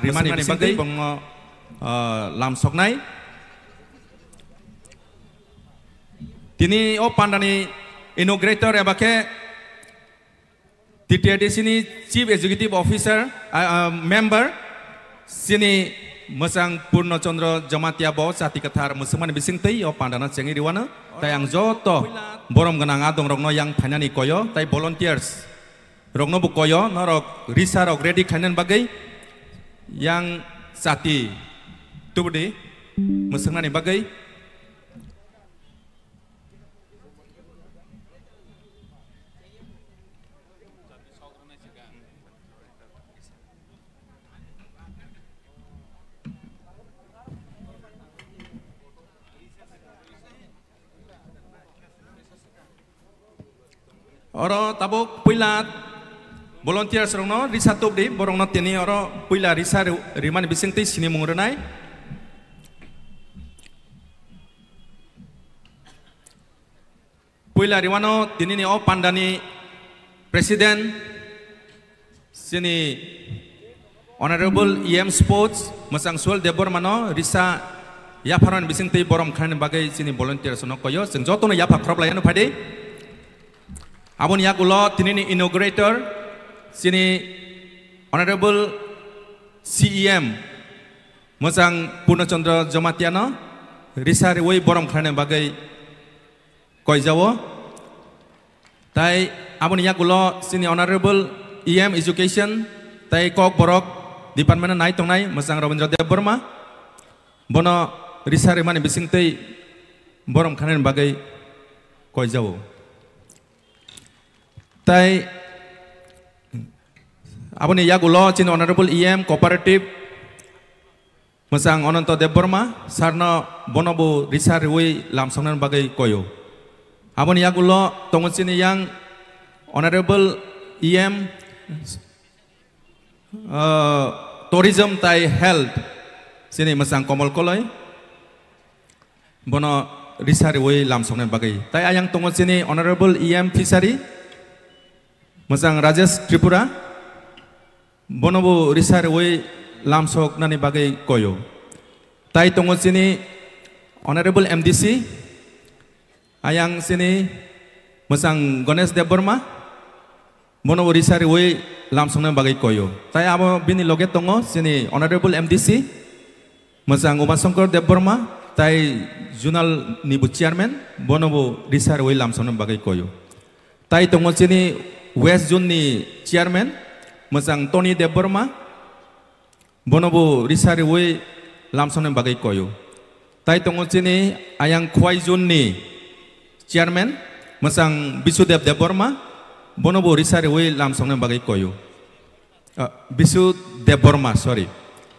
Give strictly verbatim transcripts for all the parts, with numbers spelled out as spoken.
rimani bisingtwi bongno, ah, lamsoknai. Tini o pandani inaugurator eba khe T T A D C ni Chief Executive Officer, ah, ah, member, chini mwchang Purno Chandra Jamatia bo chati kwthar mwswkmani bisingtwi o pandano chengwi rwano. Tai ang joto borom gwnang adongrokno yang phainani koyo, tai volunteers rokno bo koyo, norok risa rok ready khlainani bagwi yang chati tubudi mwswknani bagwi. Oro tabuk puila volunteers rokno risa tubdi, borokno tini oro puila risa ri-, rimani bisingtwi sinimung rwnai. Puila riwano tinini o pandani president, chini Honorable E M Sports, mwchang Suel Debbarmano risa yapharmani bisingtwi borom khlainani bagwi chini volunteers no koyo. Chwng jotono yapha khorok laiyano phaidi. Aboni yagulo tinini inaugurator, chini Honorable C E M, mwchang Purno Chandra Jamatiano risa riwi borom khlainani bagwi koijao. Tai aboni yagulo chini Honorable E M Education tai Kokborok Department nai tongnai mwchang Rabindra Debbarma, bono risa rimani bisingtwi borom khlainani bagwi koijao. Tai aboni yagulo chini Honorable E M Cooperative mwchang Ananto Debbarma, sarno bono bo risa riwi lamsoknani bagwi koyo. Aboni yagulo tongo chini yang Honorable E M, uh, Tourism tai Health, chini mwchang Komol Koloi, bono risa riwi lamsoknani bagwi. Tai ayang tongo chini Honorable E M Fishery, mwchang Rajesh Tripura, bono bo risa riwi lamsoknani bagwi koyo. Tai tongo chini Honorable M D C, ayang chini mwchang Ganesh Debbarma, bono bo risa riwi lamsoknani bagwi koyo. Tai abo bini loge tongo chini Honorable M D C, mwchang Umashankar Debbarma, tai Zonal ni bo chairman, bono bo risa riwi lamsoknani bagwi koyo. Tai tongo chini West Zone ni chairman, mwchang Tony Debbarma, bono bo risa riwi lamsoknani bagwi koyo. Tai tongo chini ayang Khwai Zone ni chairman, mwchang Bisudev Debbarma, bono bo risa riwi lamsoknani bagwi koyo. Ah, Bisu Debbarma, sorry.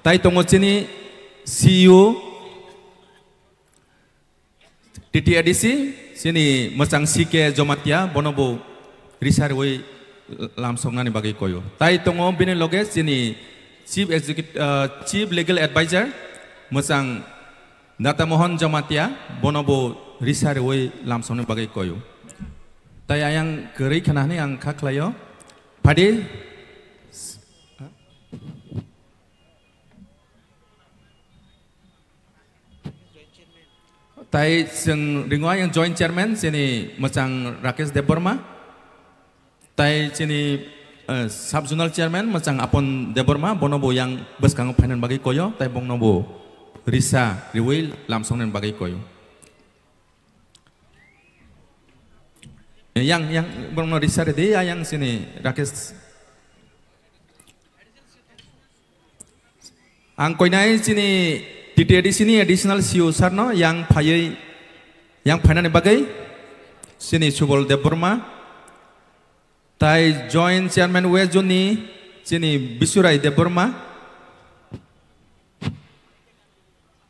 Tai tongo chini C E O T T A D C, chini mwchang C K Jomatia, bono bo risa riwi lamsoknani bagwi koyo. Tai tongo bini loge chini Chief Executive, ah, Chief Legal Advisor, mwchang Data Mohan Jomatia, bono bo risa riwi lamsoknani bagwi koyo. Tai ayang kwrwi khna hwnwi ang kha khlaio. Phadi. Tai chwng ringo ayang joint chairman chini mwchang Rakesh Debbarma. Tai chini, eh, sub zonal chairman mwchang Apon Debbarma, bono bo yang bwskango phainani bagwi koyo, tai bongno bo risa riwi lamsoknani bagwi koyo. Yang, yang, borokno risa ridi, ayang chini Rakesh. Ang koinai chini T T A D C ni additional C E O sir no yang phaiwi, yang phainani bagwi chini Subol Debbarma, tai joint chairman West Zone ni chini Bisurai Debbarma,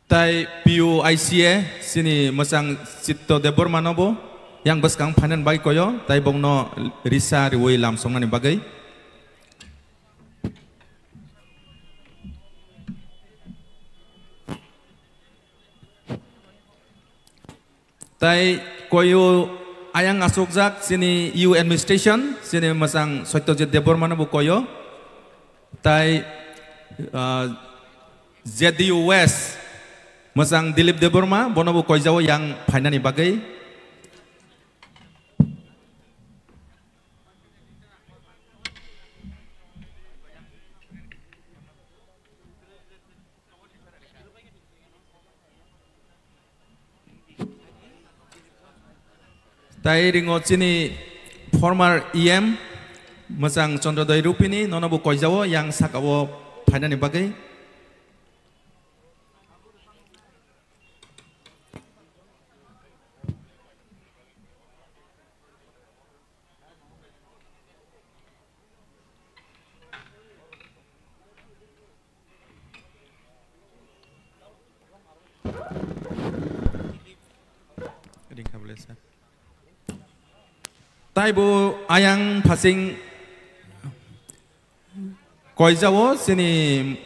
tai P U I C A chini mwchang Chitto Debbarma no bo yang bwskang phainani bagwi koyo, tai bongno risa riwi lamsoknani bagwi. Tai koyo ayang asukjak chini U administration, chini mwchang Satyajit Debbarma no bo koyo. Tai Ah, Z D U West, mwchang Dilip Debbarma, bono bo koijao yang phainani bagwi. Tai ringo chini former E M, mwchang Chandrodoi Rupini, nono bo koijao yang sakao phainani bagwi. Ringkha bwle sir. Taibo ayang phasing koijao chini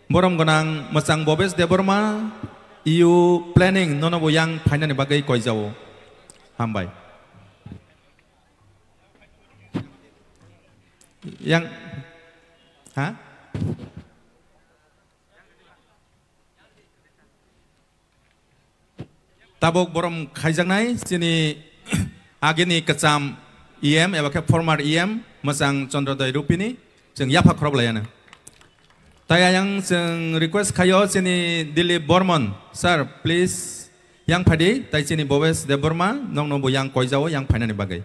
borom gwnang mwchang Bobes Debbarma, E U planning nono bo yang phainani bagwi koijao. Hambai. Yang, ha? Tabuk borom khaijaknai chini agini kwcham E M eba khe former E M mwchang Chandrodoi Rupini chwng yapha khorok laiano. Tai ayang chwng request khaio chini Dilip Bormon, sir, please yang phadi, tai chini Bobes Debbarma nokno bo yang koijao yang phainani bagwi.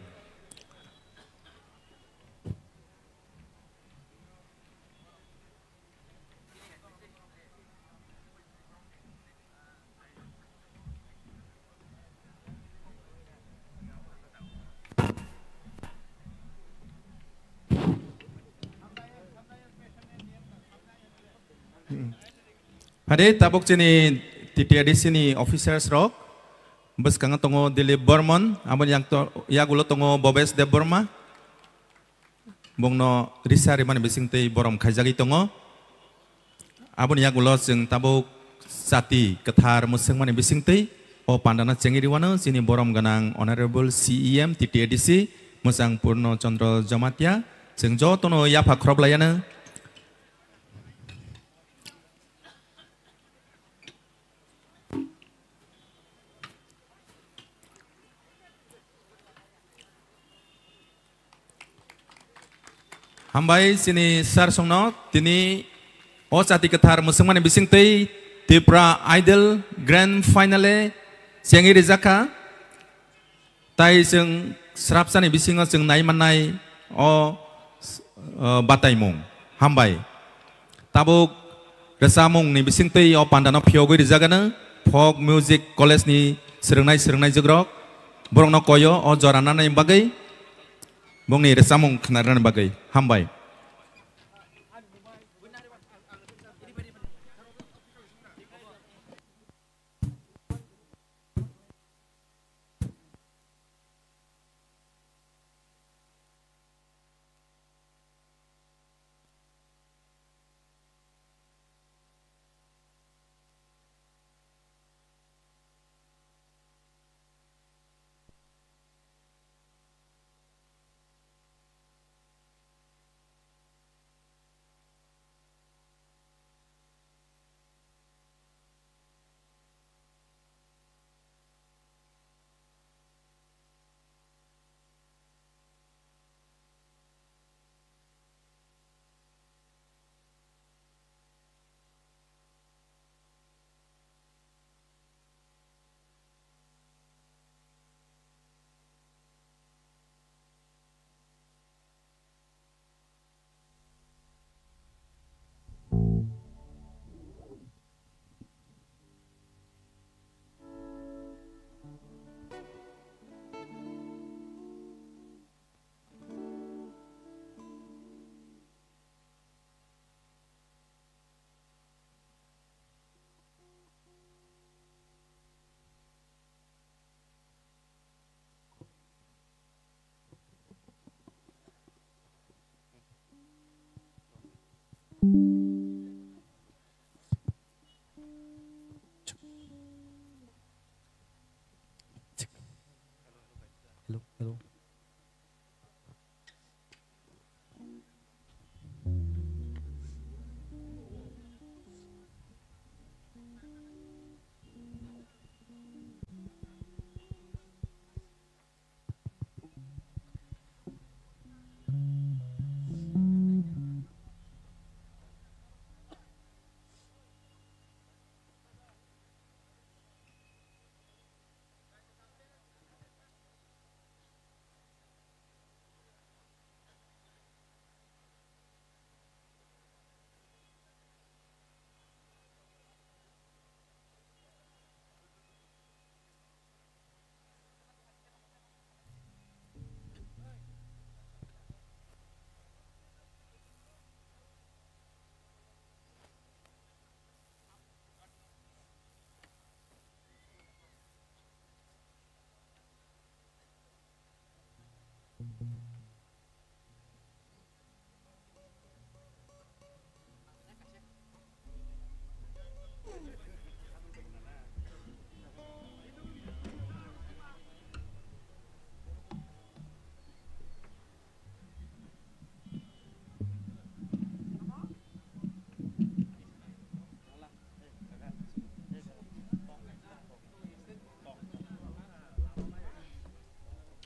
Hade tabuk chini T T A D C ni officers rok bwskango tongo Dilip Bormon, aboni yang to-, yagulo tongo Bobes Debbarma. Bongno risa rimani bisingtwi borom khaijagwi tongo. Aboni yagulo chwng tabuk chati kwthar mwswkmani bisingtwi o pandano chengwi rwano chini borom gwnang Honorable C E M T T A D C mwchang Purno Chandra Jamatia. Chwng jotono yapha khorok laiano. Hambai chini sir songno tini o chati kwthar mwswkmani bisingtwi Tripura Idol Grand Finale chengwi rijak kha. Tai chwng srapsani bisingo chwng nai mannai o, o, bataimung. Hambai. Tabuk rwchapmungni bisingtwi o pandano phiyogwi rijagano Folk Music College ni swrwngnai swrwngnaijukrok. Borokno koyo o jora nanani bagwi bongni rwchapmung khwnarnani bagwi. Hambai. Hello, hello.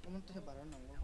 Omo tei bara nango.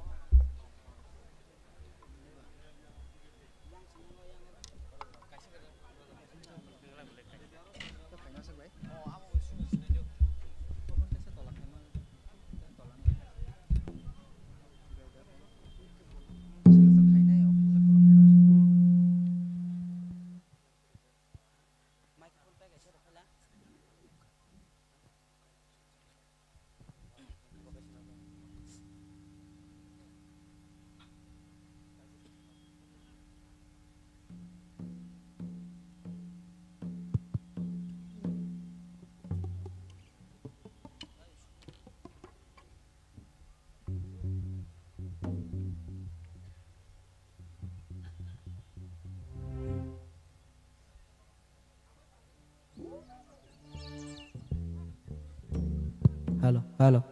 Hello, hello.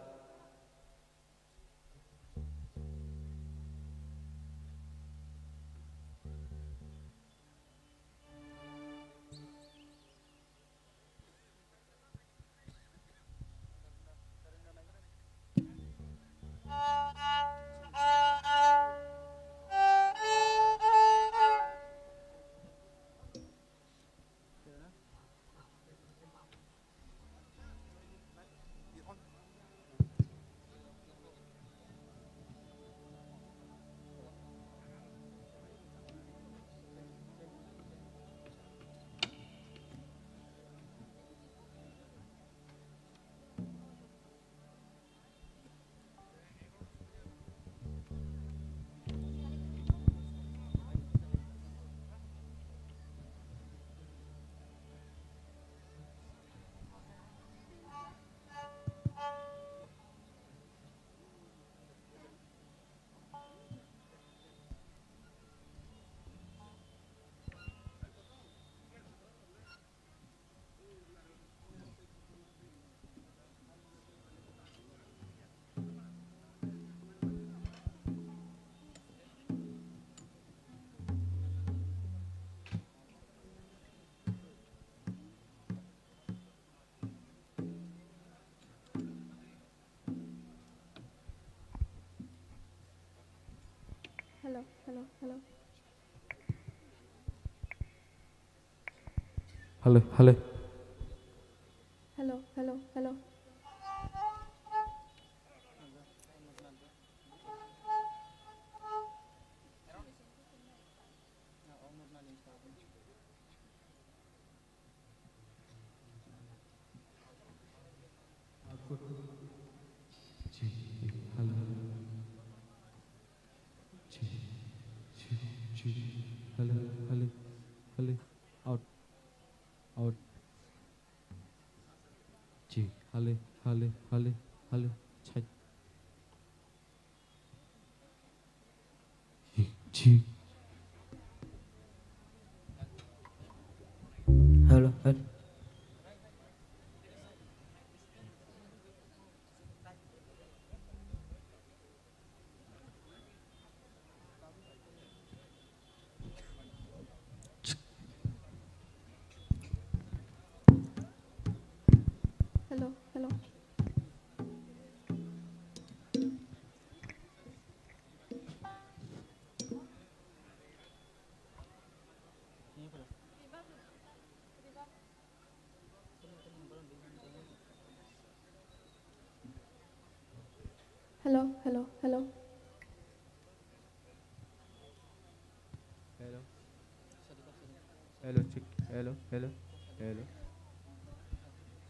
Hello, hello, hello. Hello, hello. Hello, hello, hello. Hello, hello, hello. Out. Out. Chi. Hale, hale, hale, hale. Chai. Chi. Hello, hello. Hello, hello. Hello, hello, hello. Hello. Hello, check. Hello, hello, hello.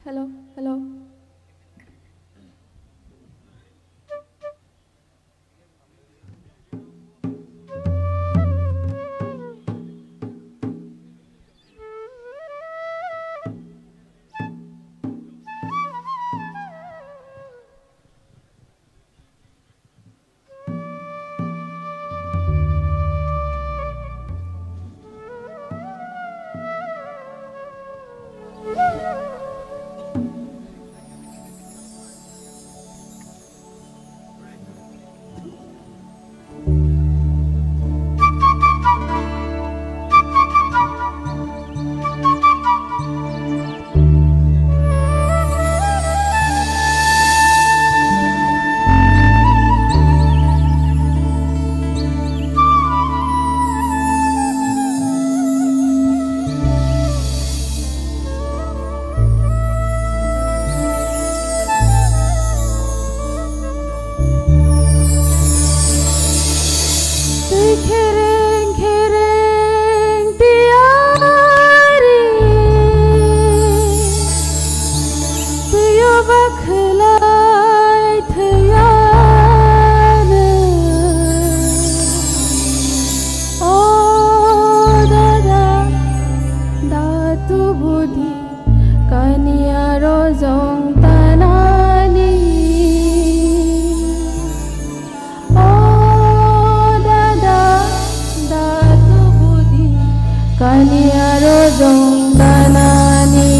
Hello, hello. Tubudi kaniya rojong tanani. O dada, da tubudi kaniya rojong tanani.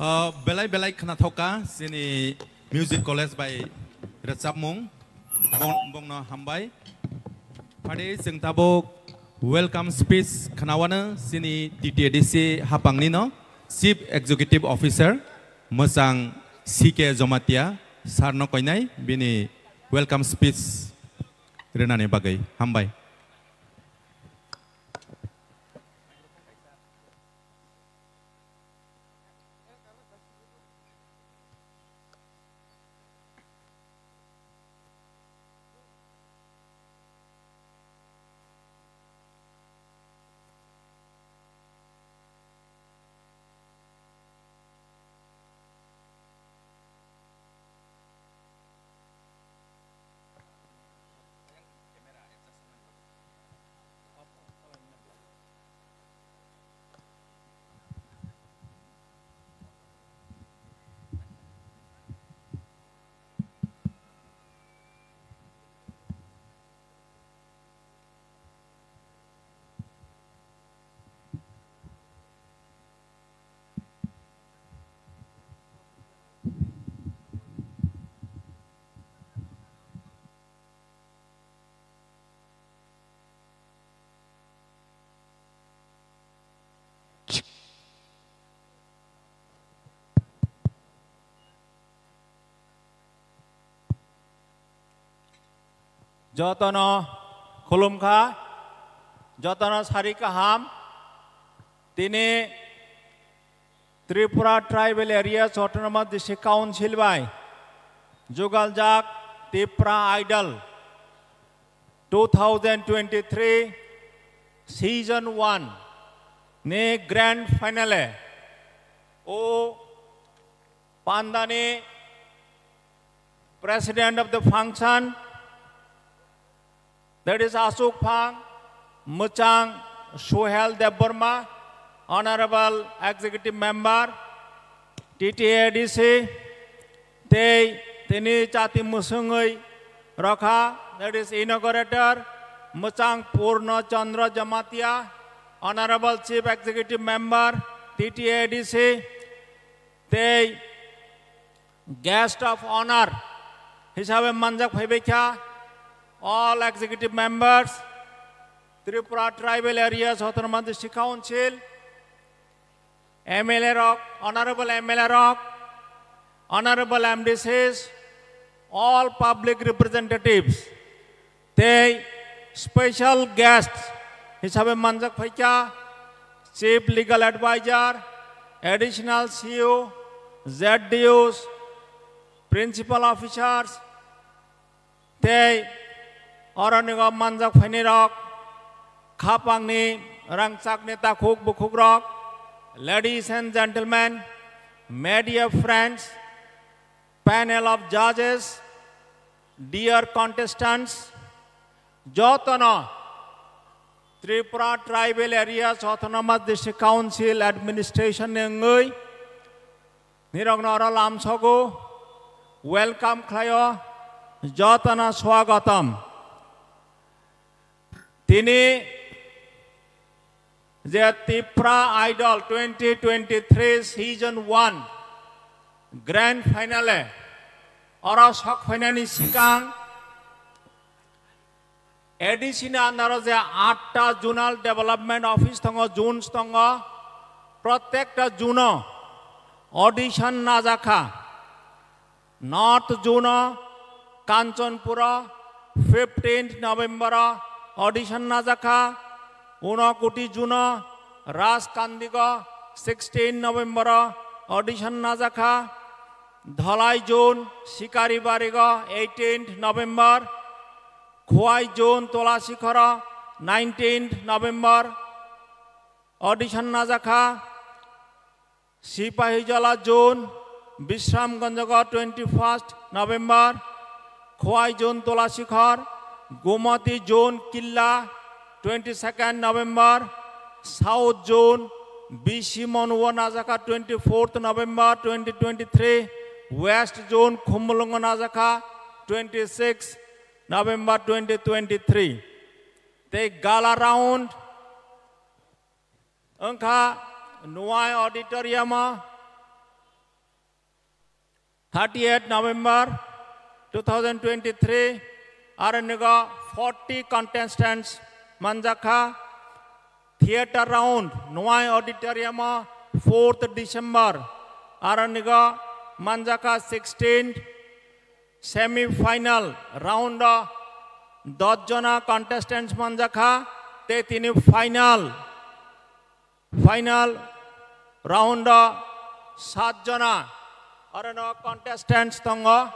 Ah, belai belai khwnathok kha chini Music College bai rwchapmung. Bong-, bongno hambai. Phade chwng tabuk welcome speech khwnawano chini T T A D C hapangni no Chief Executive Officer mwchang C K Jomatia sir no koinai bini welcome speech rwnani bagwi. Hambai. Jotono khulumkha, jotono sari kaham. Tini Tripura Tribal Areas Autonomous District Council bai jugaljak Tipra Idol two thousand twenty-three Season one ni grand finale o pandani President of the function, that is Asuk Phang, Muchang Suhel Debbarma, Honorable Executive Member, T T A D C, tei tini chati musungwi rokha, that is inaugurator, Muchang Purno Chandra Jamatia, Honorable Chief Executive Member, T T A D C, tei Guest of Honor hisabe manjak phaibaikha all executive members, Tripura Tribal Areas Autonomous District Council, M L A rok, Honorable M L A rok, Honorable M D Cs, all public representatives, tei special guest hisabe manjak phaikha Chief Legal Advisor, Additional C E O, Z D Os, Principal Officers, tei oronigo manjak phainirok, khapangni rangchakni takhuk bukhukrok, ladies and gentlemen, media friends, panel of judges, dear contestants, jotono Tripura Tribal Areas Autonomous District Council Administration ni wngwi nirokno oro lamsogo welcome khlaio, jotono swagatam. Tini je Tipra Idol twenty twenty-three Season one Grand Finale oro sok phainani sikang A D C ni under o je atta Zonal Development Office tongo, zones tongo, protekta zone o audition najakha. North Zone o Kanchanpur o fifteenth November o audition najakha, Unakoti Zone o Rajkandigi o sixteenth November o audition najakha, Dhalai Zone Sikaribari o eighteenth November, Khowai Zone Tulasikhor o nineteenth November audition najakha. Sipahijala Zone, Bishramganj o twenty-first November, Khowai Zone Tulasikhor, Gomati Zone Killa, twenty-second November, South Zone, B C Monu o najakha twenty-fourth November twenty twenty-three, West Zone Khumulwng o najakha twenty-sixth November twenty twenty-three. Tei gala round wngkha Nuai Auditorium o thirty-eighth November two thousand twenty-three, aronigo forty contestants manjakha. Theatre round Nuai Auditorium o fourth December, aronigo manjakha sixteenth. Semi final round o dos jona contestants manjakha, tei tini final, final round o sat jona orono contestants tongo.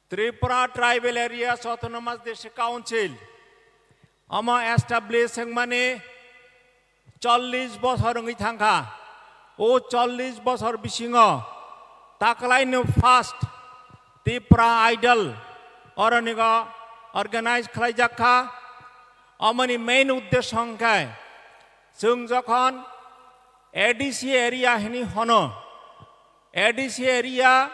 Tripura Tribal Areas Autonomous District Council omo establish wngmani chollish bosor wngwi thangkha. O chollish bosor bisingo taklaino first Tipra Idol oronigo organize khlaijakha. Omoni main uddesho hwnkhe chwng jokhon A D C area hini hono, A D C area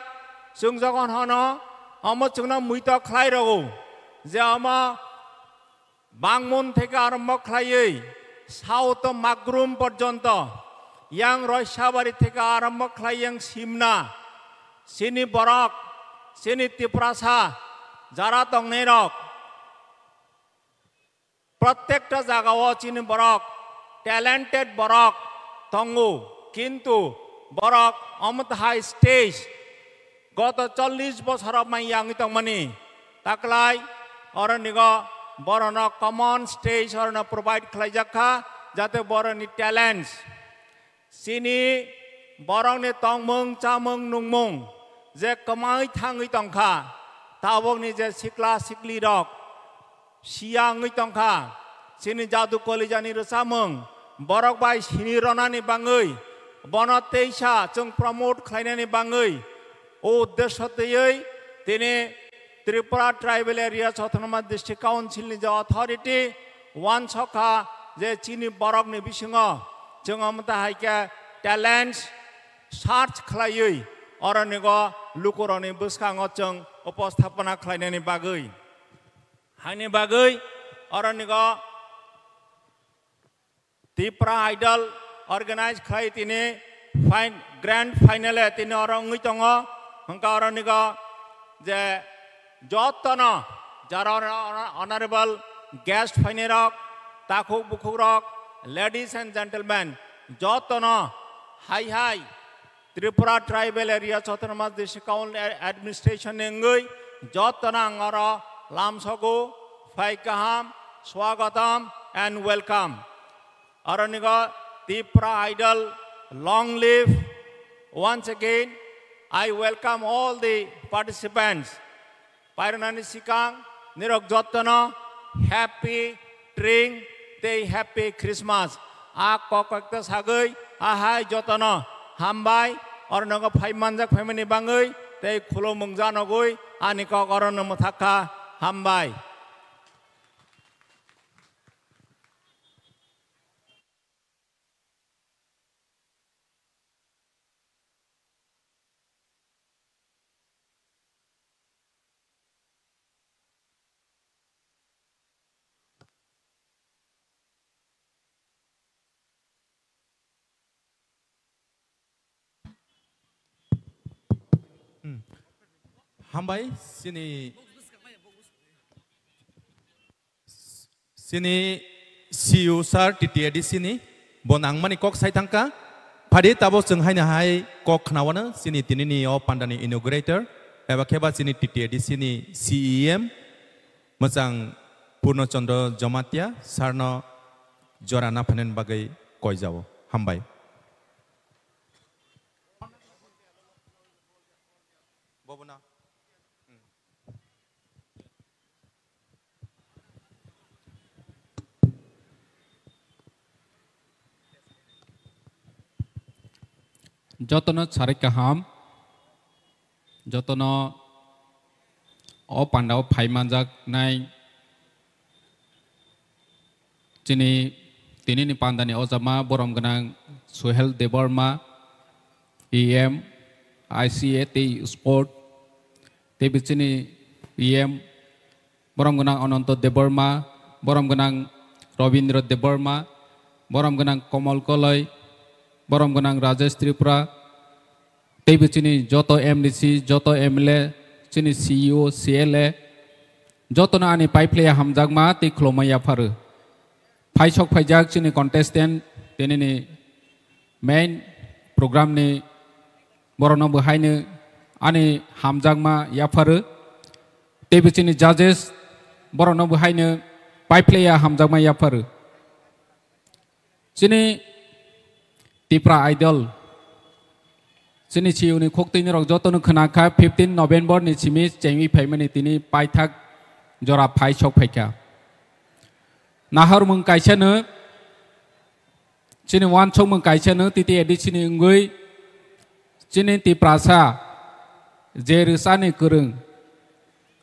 chwng jokhon hono, omo chwngno muito khlai rwo je omo Bangmun theke arombo khlaiwi South Magrum porjonto, yang Roisabari theke arombo khlai yang Simna, chini borok, chini Tiprasa jara tongnairok, protekta jagao chini borok, talented borok tongo, kintu borok omo hai stage goto chollish bosoro mai yangwi tongmani. taklai, oronigo borokno common stage orokno provide khlaijak kha, jate borokni talents, chini borokni tongmung, chamung, nungmung je kwmawi thangwi tongkha, tabukni je sikla siklirok siya wngwi tongkha, chini jadu kolijani rwchapmung borok bai sini ronani bangwi, bono teisa chwng promote khlainani bangwi, o uddesho twiwi tini Tripura Tribal Areas Autonomous District Council ni je authority wansokha je chini borokni bisingo chwng omo ta hai khe talents search khlaiwi oronigo lukurokni bwskango chwng uposthapona khlainani bagwi. Haini bagwi oronigo Tipra Idol organize khlai tini fin-, grand final e tini oro wngwi tongo. Hwnkha oronigo je jotono jara hono-, hono-, honorable guest phainairok, takhuk bukhukrok, ladies and gentlemen, jotono hai hai Tripura Tribal Areas Autonomous District Council Administration ni wngwi jotono ang oro lamsogo, phai kaham, swagatam and welcome. Aronigo Tipra Idol, long live. Once again, I welcome all the participants. Pairwnani sikang nirok jotono happy Tring tei happy Christmas. A kok kok ta sagwi ahai jotono hambai, ornogo phai manjak phaimani bangwi tei khulumung janogwi ani kok orono mwthakha, hambai. Hmm. Hambai, sini, sini C E O sir, T T A D C ni, bo nangmani kok sai thangkha. Phadi tabo chwng haino hai kok khnaono, sini tinini o pandani inaugurator, eba kheba sini T T A D C ni C E M, mwchang Purno Chandra Jamatia, sir no jora naphainani bagwi koijao. Hambai. Jotono sarik kaham, jotono o pandao phai manjak nai. Chini tinini pandani ojama borom gwnang Suhel Debbarma, E M, I C A tei Sport, tei bichini E M borom gwnang Ananto Debbarma, borom gwnang Robindra Debbarma, borom gwnang Komal Koloi, borom gwnang Rajesh Tripura, tei bo chini joto M D C, joto M L A, chini C E O, C L A, jotono ani paiphlaiya hamjakma tei khulumma yapharo. Phaisok phaijak chini contestant, tinini main program ni borokno bo haino ani hamjakma yapharo. Tei bo chini judges, borokno bo haino paiphlaiya hamjakma yapharo. Chini Tipra Idol, chini C E O ni khok twi norok jotono khna kha, fifteen November ni simi chengwi phaimani tini paithak jora phai sok phaikha. Nahormung kaisa no, chini wansokmung kaisa no, T T A D C ni wngwi chini Tiprasa je rwchani kwrwng,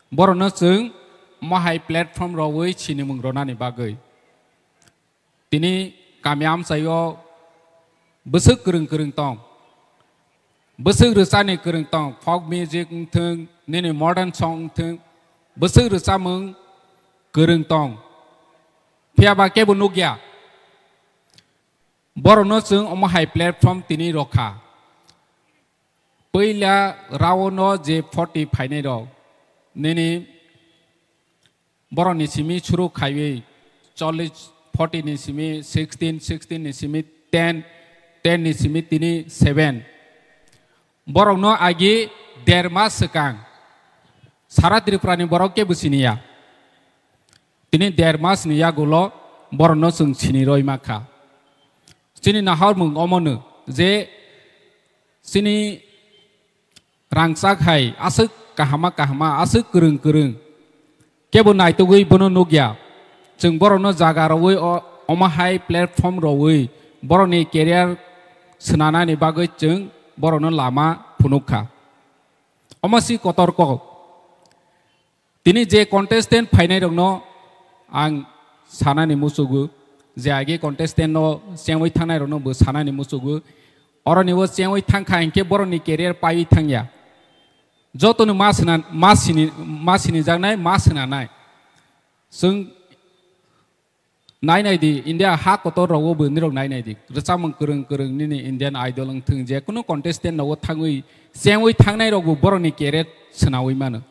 borokno chwng mohai platform rogwi sinimung ronani bagwi. Tini kami amchaio bwswk kwrwng kwrwng tong, bwswk rwchani kwrwng tong, folk music wngthwng, nini modern song wngthwng, bwswk rwchapmung kwrwng tong. Phiya ba kebo nukya. Borokno chwng omo hai platform tini rokha. Puila round o je forty phainai rok, nini borokni simi suru khaiwi chollish, forty ni simi sixteen, sixteen ni simi ten, ten ni simi tini seven. Borokno agi der mas swkang Sara Tripura ni borok kebo siniya. Tini der mas ni yagulo borokno chwng sini roi ma kha. Chini nahor mung omono je chini rangchak hai aswk kahama kahama, aswk kwrwng kwrwng kebo naitugwi bono nukya. Chwng borokno jaga rwui o-, omo hai platform rwui borokni career swnanani bagwi chwng borokno lama phunuk kha. Omo si kotor kok. Tini je contestant phainai rokno ang sanani musugo, je age contestant no chengwi thangnai rokno bo sanani musugo, oroni o chengwi thangkha hinkhe borokni career paiwi thangya. Jotono ma sina, ma sini, ma sinijaknai, ma sinanai. Chwng nai nai di, India ha kotor rogo bo nirok nai nai di. Rwchapmung kwrwng kwrwng nini Indian Idol wng thung, je kunu contestant rogo thangwi, chengwi thangnai rok bo borokni career swnawi mano.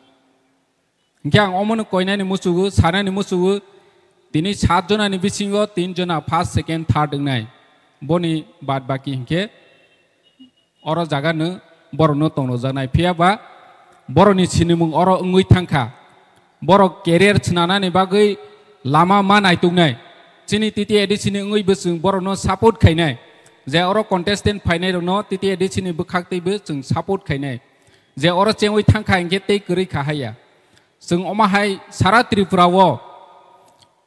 Hinkhe ang omono koinani musugo, sanani musugo, tini sat jonani bisingo tin jona first, second, third wngnai. Boni bad baki hinkhe oro jaga no borok no tongnojaknai. Phiya ba borok ni sinimung oro wngwi thangkha. Borok career swnanani bagwi lama ma naituknai. Chini T T A D C ni wngwi bo chwng borok no support khainai. Je oro contestant phainai rok no T T A D C ni bwkhak tei bo chwng support khainai. Je oro chengwi thangkha hinkhe tei kwrwi kha haya. Chwng omo hai sara Tripura o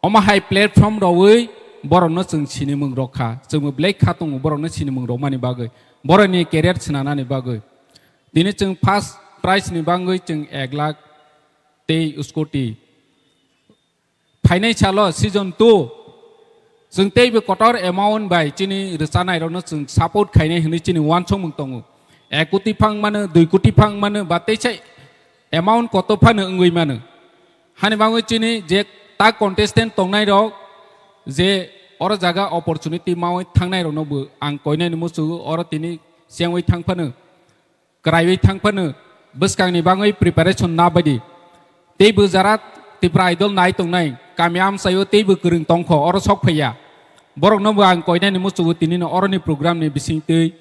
omo hai platform rwui borokno chwng sinimung rok kha, chwngbo belai kha tongo borokno sinimung rokmani bagwi, borokni career swnanani bagwi. Tini chwng first prize ni bagwi chwng ek lakh tei scooty. Phainai salo season two chwng teibo kotor amount bai chini rwchanai rokno chwng support khainai hwnwi chini uansukmung tongo. Ek koti phang mano, dui koti phang mano, ba teisa amount koto phano wngwi mano. Hani bagwi chini je ta contestant tongnai rok je oro jaga opportunity mawi thangnai rokno bo ang koinani musugo, oro tini chengwi thang phano, kwraiwi thang phano, bwskangni bagwi preparation na baidi. Teibo jara Tipra Idol nai tongnai, kami amchaio teibo kwrwng tongkho, oro sok phaiya. Borokno bo ang koinani musugo tinino oroni program ni bisingtwi.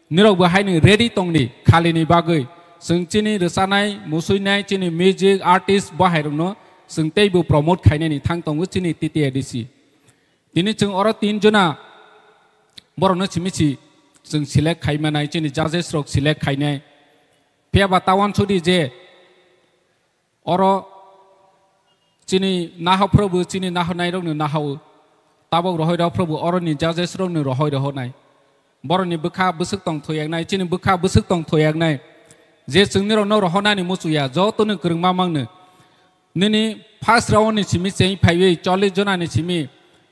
Nirok bo haino ready tongdi khalini bagwi. Chwng chini rwchanai, musuinai, chini music artist bo hairokno chwng teibo promote khainani thang tongo chini T T A D C. Tini chwng oro tin jona borokno simi si chwng select khai manai, chini judges rok select khainai. Phiya ba ta uansukdi je oro chini nahophrobo chini nahornairokno nahao. Tabok rohoi rohphrobo oroni judges rokno rohoi rohonai. Borokni bwkha bwswk tong thoyaknai, chini bwkha bwswk tong thoyaknai. Je chwng nirokno rohonani muchuya, jotono kwrwngma mangno. Nini first round ni simi cheng phaiwi chollish jona ni simi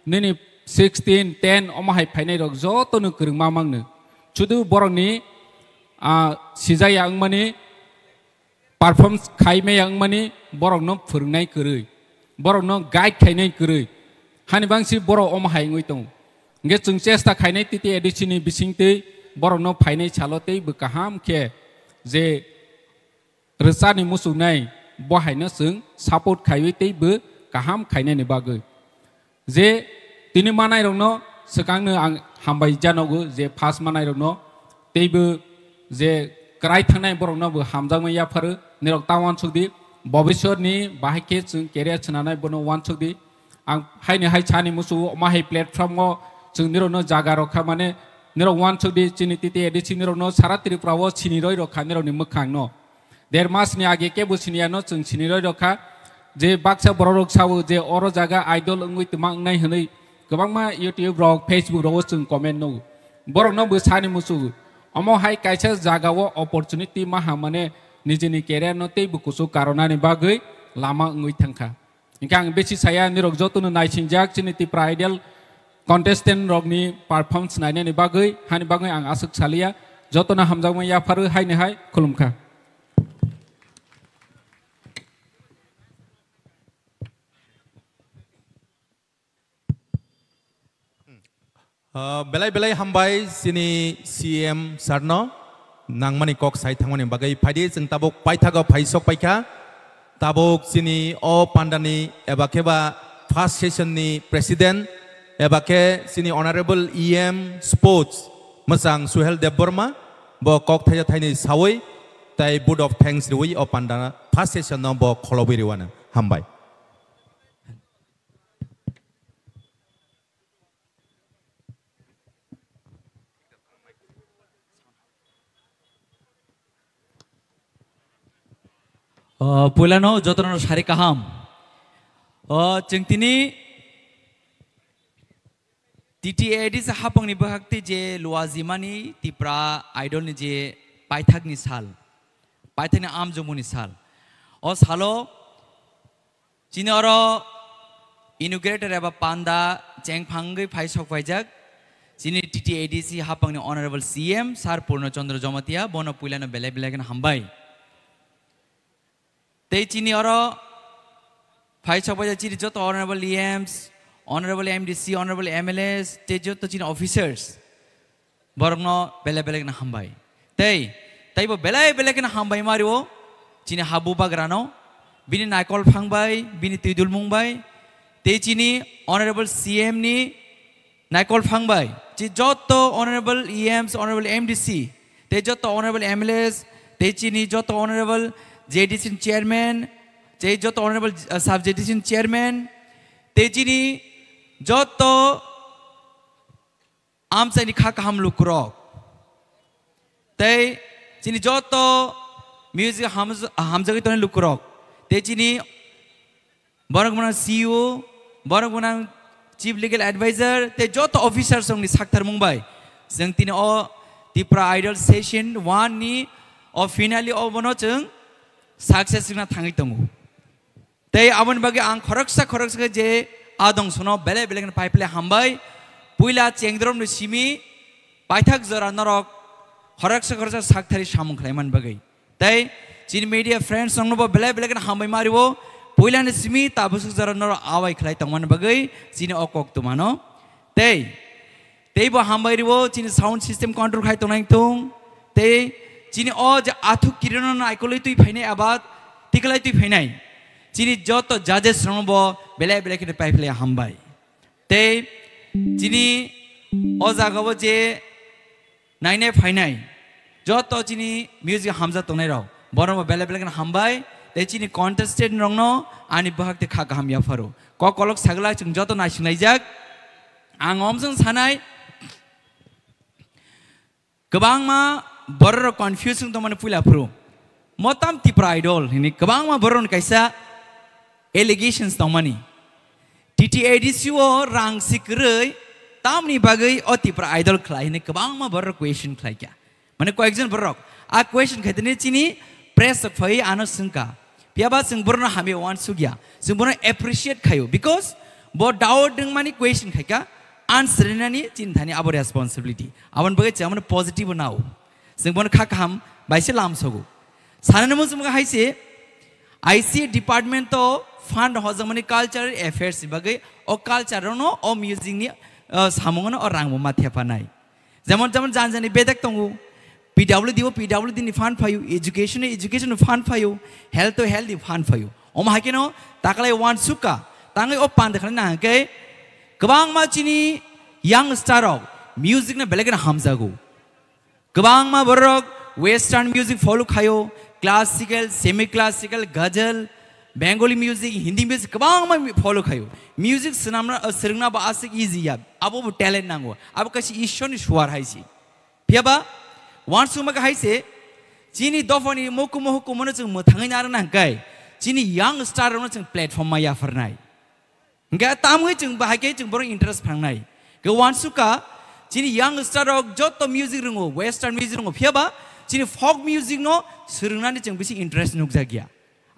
nini sixteen, ten omo hai phainai rok jotono kwrwngma mangno. Sudu borokni, ah, sijaya wngmani perform khai maya wngmani borokno phwrwngnai kwrwi, borokno guide khainai kwrwi, hani bangsi borok omo hai wngwi tongo. Hwnkhe chwng chesta khainai T T A D C ni bisingtwi borokno phainai salo tei bw kaham khe je rwchani muchungnai bo haino chwng support khaiwi tei bw kaham khainani bagwi. Je tini manairokno swkangno ang hambai janogo, je first manairokno teibo je kwrai thangnai borokno bo hamjakmani yapharo, nirok ta uansukdi, bobiswrni bahai khe chwng career swnanai bono uansukdi. Ang haini hai sani musugo omo hai platform o chwng nirokno jaga rok kha, mane nirok uansukdi chini T T A D C nirokno sara Tripura o sini roi rok kha nirokni mwkhangno. Der mas ni age kebo siniya no chwng sini roi rok kha. Je baksa borok rok sao je oro jaga idol wngwi twma wngnai hwnwi kwbangma YouTube rok, Facebook rogo chwng comment nugo. Borok no bo sani musugo. Omo hai kaisa jaga o opportunity maha mane nijini career no tei bo kuchuk karonani bagwi lama wngwi thangkha. Hingke ang besi saya nirok jotono naisingjak chini Tipra Idol contestant rokni performance nainani bagwi, hani bagwi ang aswk saliya, jotono hamjakmani yapharo haini hai khulumkha. Ah, belai belai hambai chini C M sir no nangmani kok sai thangmani bagwi. Phaidi chwng tabuk paithago phai sok paikha. Tabuk chini o pandani eba khe ba first session ni president eba khe chini honorable E M sports mwchang Suhel Debbarma bo kok thaisa thainwi sawi Tai vote of thanks riwi o panda first session no bo kholobwi riwano. Hambai. O, puilano jotono sari kaham. O, chwng tini T T A D C hapangni bwkhak tei je luajimani Tipra Idol ni je paithakni sal, paithakni amjongmungni sal. O salo chini oro inaugurator eba panda chengphangwi phai sok phaijak chini T T A D C hapangni Honorable C M Sir Purno Chandra Jamatia, bono puilano belai belai kheno hambai. Tei chini oro phai sok phaijak chini joto Honorable E Ms, Honorable M D C, Honorable M L As, tei joto chini officers, borokno belai belai kheno hambai. Tei, teibo belai belai kheno hambai ma rio chini habu bagrano, bini naikol phang bai, bini twidulmung bai, tei chini Honorable C M ni naikol phang bai, chi joto Honorable E Ms, Honorable M D C, tei joto Honorable M L As, tei chini joto Honorable J D C ni Chairman, tei joto Honorable, uh, Sub J D C ni Chairman, tei chini joto amchaini kha kaham lukurok, tei chini joto music hamj-, hamjagwi tongnai lukurok, tei chini borok gwnang C E O, borok gwnang Chief Legal Advisor, tei joto officers rokni saktharmung bai chwng tini o Tipra Idol Session one ni o finale o bono chwng success wngna thangwi tongo. Tei aboni bagwi ang khoroksa khoroksa khe je adong sono belai belai kheno pai phlai hambai. Puila chengdromni simi paithak jora norok khoroksa khoroksa sakthari samung khlaimani bagwi. Tei chini media friends rokno bo belai belai kheno hambai ma rio. Puilani simi tabuk jora norok awai khlai tongmani bagwi chini o kok tumano. Tei Teibo hambai rio chini sound system control khai tongnai tong. Tei chini o je athuk kirino naikolwi twi phainai abat tiklai twi phainai. Chini joto judges rokno bo belai belai kheno pai phlai hambai. Tei chini o jaga o je nainai phainai joto chini music hamjak tongnai rok borokno bo belai belai kheno hambai. Tei chini contestant rokno ani bwhak tei kha kaham yapharo. Kok kolok sagla chwng joto naisinglaijak. Ang omsong sanai, kwbangma bororok confuse wng tongmani puila phuru. Motam Tipra Idol hini kwbangma bororokni kaisa allegations tongmani. T T A D C o rang si kwrwi tamni bagwi o Tipra Idol khlai hini kwbangma bororok question khlaikha. Mane koyekjon borok a question khaitene chini press rok phai ano swngkha. Phiyaba chwng borokno hamya uansukya. Chwng borokno appreciate khaio because bo doubt wngmani question khaikha, answer rinani chini thani abo responsibility. Aboni bagwi chwng amano positive nao. Chwng bono kha kaham bai se lam sogo. Sanani muchung hai se I C A department to fund hojagmani cultural affairs ni bagwi o culture no o music ni, uh, samung no o rang bo ma thepa nai. Jemon, jemon jani jani bedek tongo. P W D o P W D ni fund phaio, education o education ni fund phaio, health o health ni fund phaio. Omo hai kheno taklai uansukha, tangwi o panda khlai na hwnkhe kwbangma chini young star rok music no belai kheno hamjago. Kwbangma borok western music follow khaio, classical, semi classical, ghazal, Bengali music, Hindi music kwbangma follow khaio. Music swnamna, uh, swrwngna bo aswk easy ya. Abo bo talent nango. Abo kaisa Ishwar ni suar hai se. Phiyaba uansukma khe hai se, chini dophani mukumu hukumu no chwng mwthangwi narwkna hwnkhe chini young star rokno chwng platform ma yapharnai. Hwnkhe tamwi chwng bahai khe chwng borok interest phangnai. Khe uansukha chini young star rok joto music rwngo, western music rwngo, phiyaba chini folk music no swrwngnani chwng bisi interest nukjakya.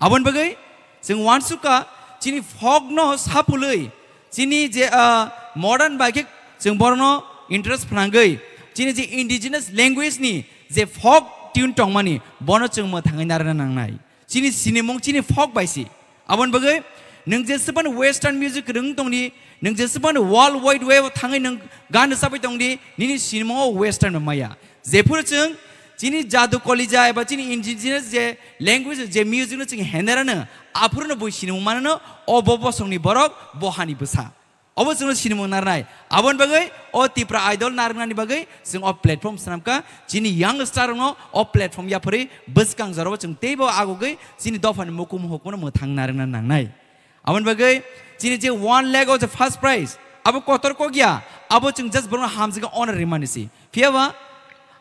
Aboni bagwi chwng uansukha chini folk no sapulwi chini je, ah, modern bai khe chwng borokno interest phnangwi chini je indigenous language ni je folk tune tongmani bono chwng mwthangwi narwkna nangnai. Chini sinimung chini folk bai si. Aboni bagwi nwng jesebani western music rwng tongdi, nwng jesebani world wide web o thangwi nwng gan rwchapwi tongdi, nini sinimung o western bai maya. Jephuru chwng chini jadu kolija eba chini indigenous je language je music no chwng henerano, aphuru no bui sinimung manano, o bo bosongni borok, bo hani bwsa. Obo chwngno sinimung narnai. Aboni bagwi o Tipra Idol narwknani bagwi chwng o platform swnamkha. Chini young star rokno o platform yapharwi bwskang jorao chwng teibo agogwi chini dophani mukumu hukumu mwthang narwkna nangnai. Aboni bagwi chini je one lakh o je first prize, abo kotor kok ya, abo chwng just borokno hamjakhe honor rimani si. Phiyaba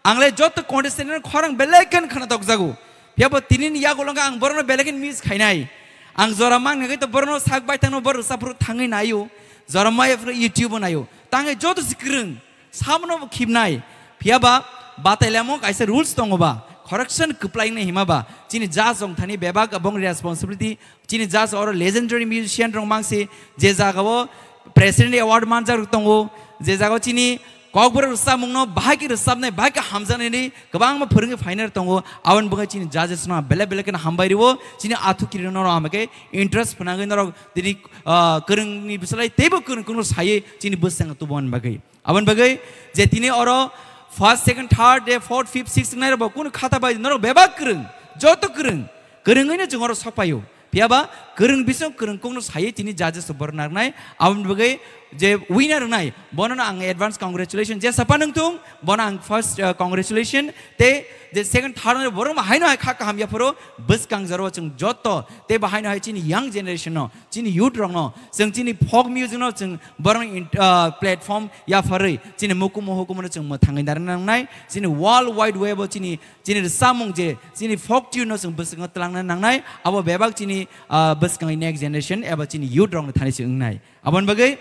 ang le joto contestant no khorang belai khe khna tokjago. Phiyaba tini ni yagulo ang borokno belai khe miss khainai. Ang jora mang nagwi to borokno sak bai thangno borok saphuru thangwi naio. Jora maya phuru YouTube o naio. Tangwi joto si kwrwng. Samono bo khibnai. Phiyaba batailamo kaisa rules tongo ba. Correction kwplai wngnai hima ba. Chini judge rok thani bebak abong responsibility. Chini judge oro legendary musician rok mangsi je jagao president award manjak rok tongo. Je jagao chini kokborok rwchapmungno bahai khe rwchapnai, bahai khe hamjaknaini kwbangma phwrwngwi phainai rok tongo. Aboni bagwi chini judges no belai belai kheno hambai rwo. Chini athukirirok norok hambai khe interest phwnangwi norok tini, ah, kwrwngni bwsalai teibo kwrwng kwrwngno saywi chini bwskango tubumani bagwi. Aboni bagwi je tini oro first, second, third, de fourth, fifth, sixth wngnai rok bo kunu khata bai norok bebak kwrwng, joto kwrwng, kwrwngwino chwng oro sokpaio. Phiyaba kwrwng bising kwrwng kokno saywi tini judges rok borok narwknai. Aboni bagwi je winner wngnai bono no ang advance congratulation je sapa nung thung bono ang first, uh, congratulation te je second, third wngnai borok bo haino hai kha kaham yapharo bwskang jorao chwng joto te bo haino hai chini young generation no chini youth rokno, chwng chini folk music no chwng borokni in-, ah, platform yapharwi chini mukumu hukumu no chwng mwthangwi narwkna nangnai, chini world wide web o chini, chini rwchapmung je chini folk tune no chwng bwskango twlangna nangnai, abo bebak chini, ah, bwskango next generation eba chini youth rokni thani se wngnai. Aboni bagwi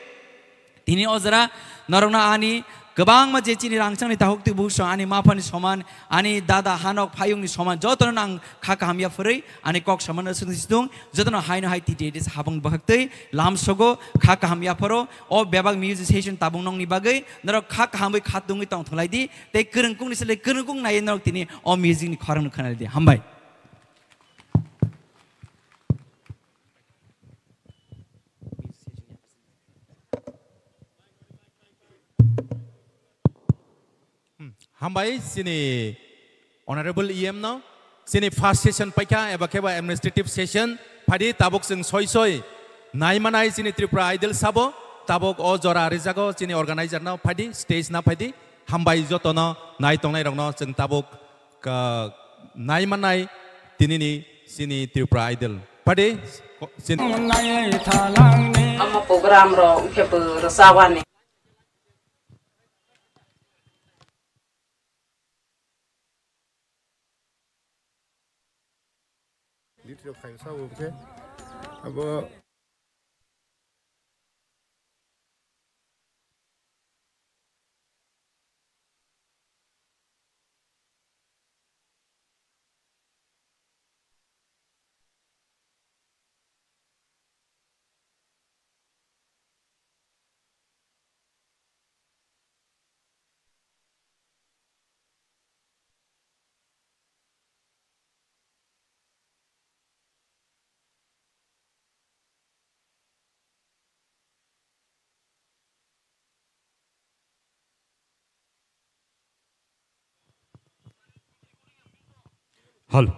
tini o jora norokno ani kwbangma je chini rangchakni takhuk twi bukhuksong ani maphani soman, ani dada hanok phayungni soman jotono ang kha kaham yaphurwi ani kok samano swngsi tung jotono haino hai T T A D C habang bwkhaktwi lamsogo kha kaham yapharo o bebak music session tabung nongni bagwi norok kha kahamwi kha tungwi tongthwlai di tei kwrwngkukni sle kwrwngkuk naiwi norok tini o music ni khorang no khwnai di. Hambai. Hmm, hambai chini Honorable E M no, chini first session paikha eba khe ba administrative session, phaidi tabuk chwng soi soi naimanai chini Tripura Idol sabo, tabuk o jora rijago chini organizer no, phaidi stage na phaidi, hambai jotono nai tongnai rokno chwng tabuk ka-, naimanai tinini chini Tripura Idol. Phaidi ko-, chini Omo program rok wngkhe bo rwchapani. Video khaisa bo khe abo. Halo.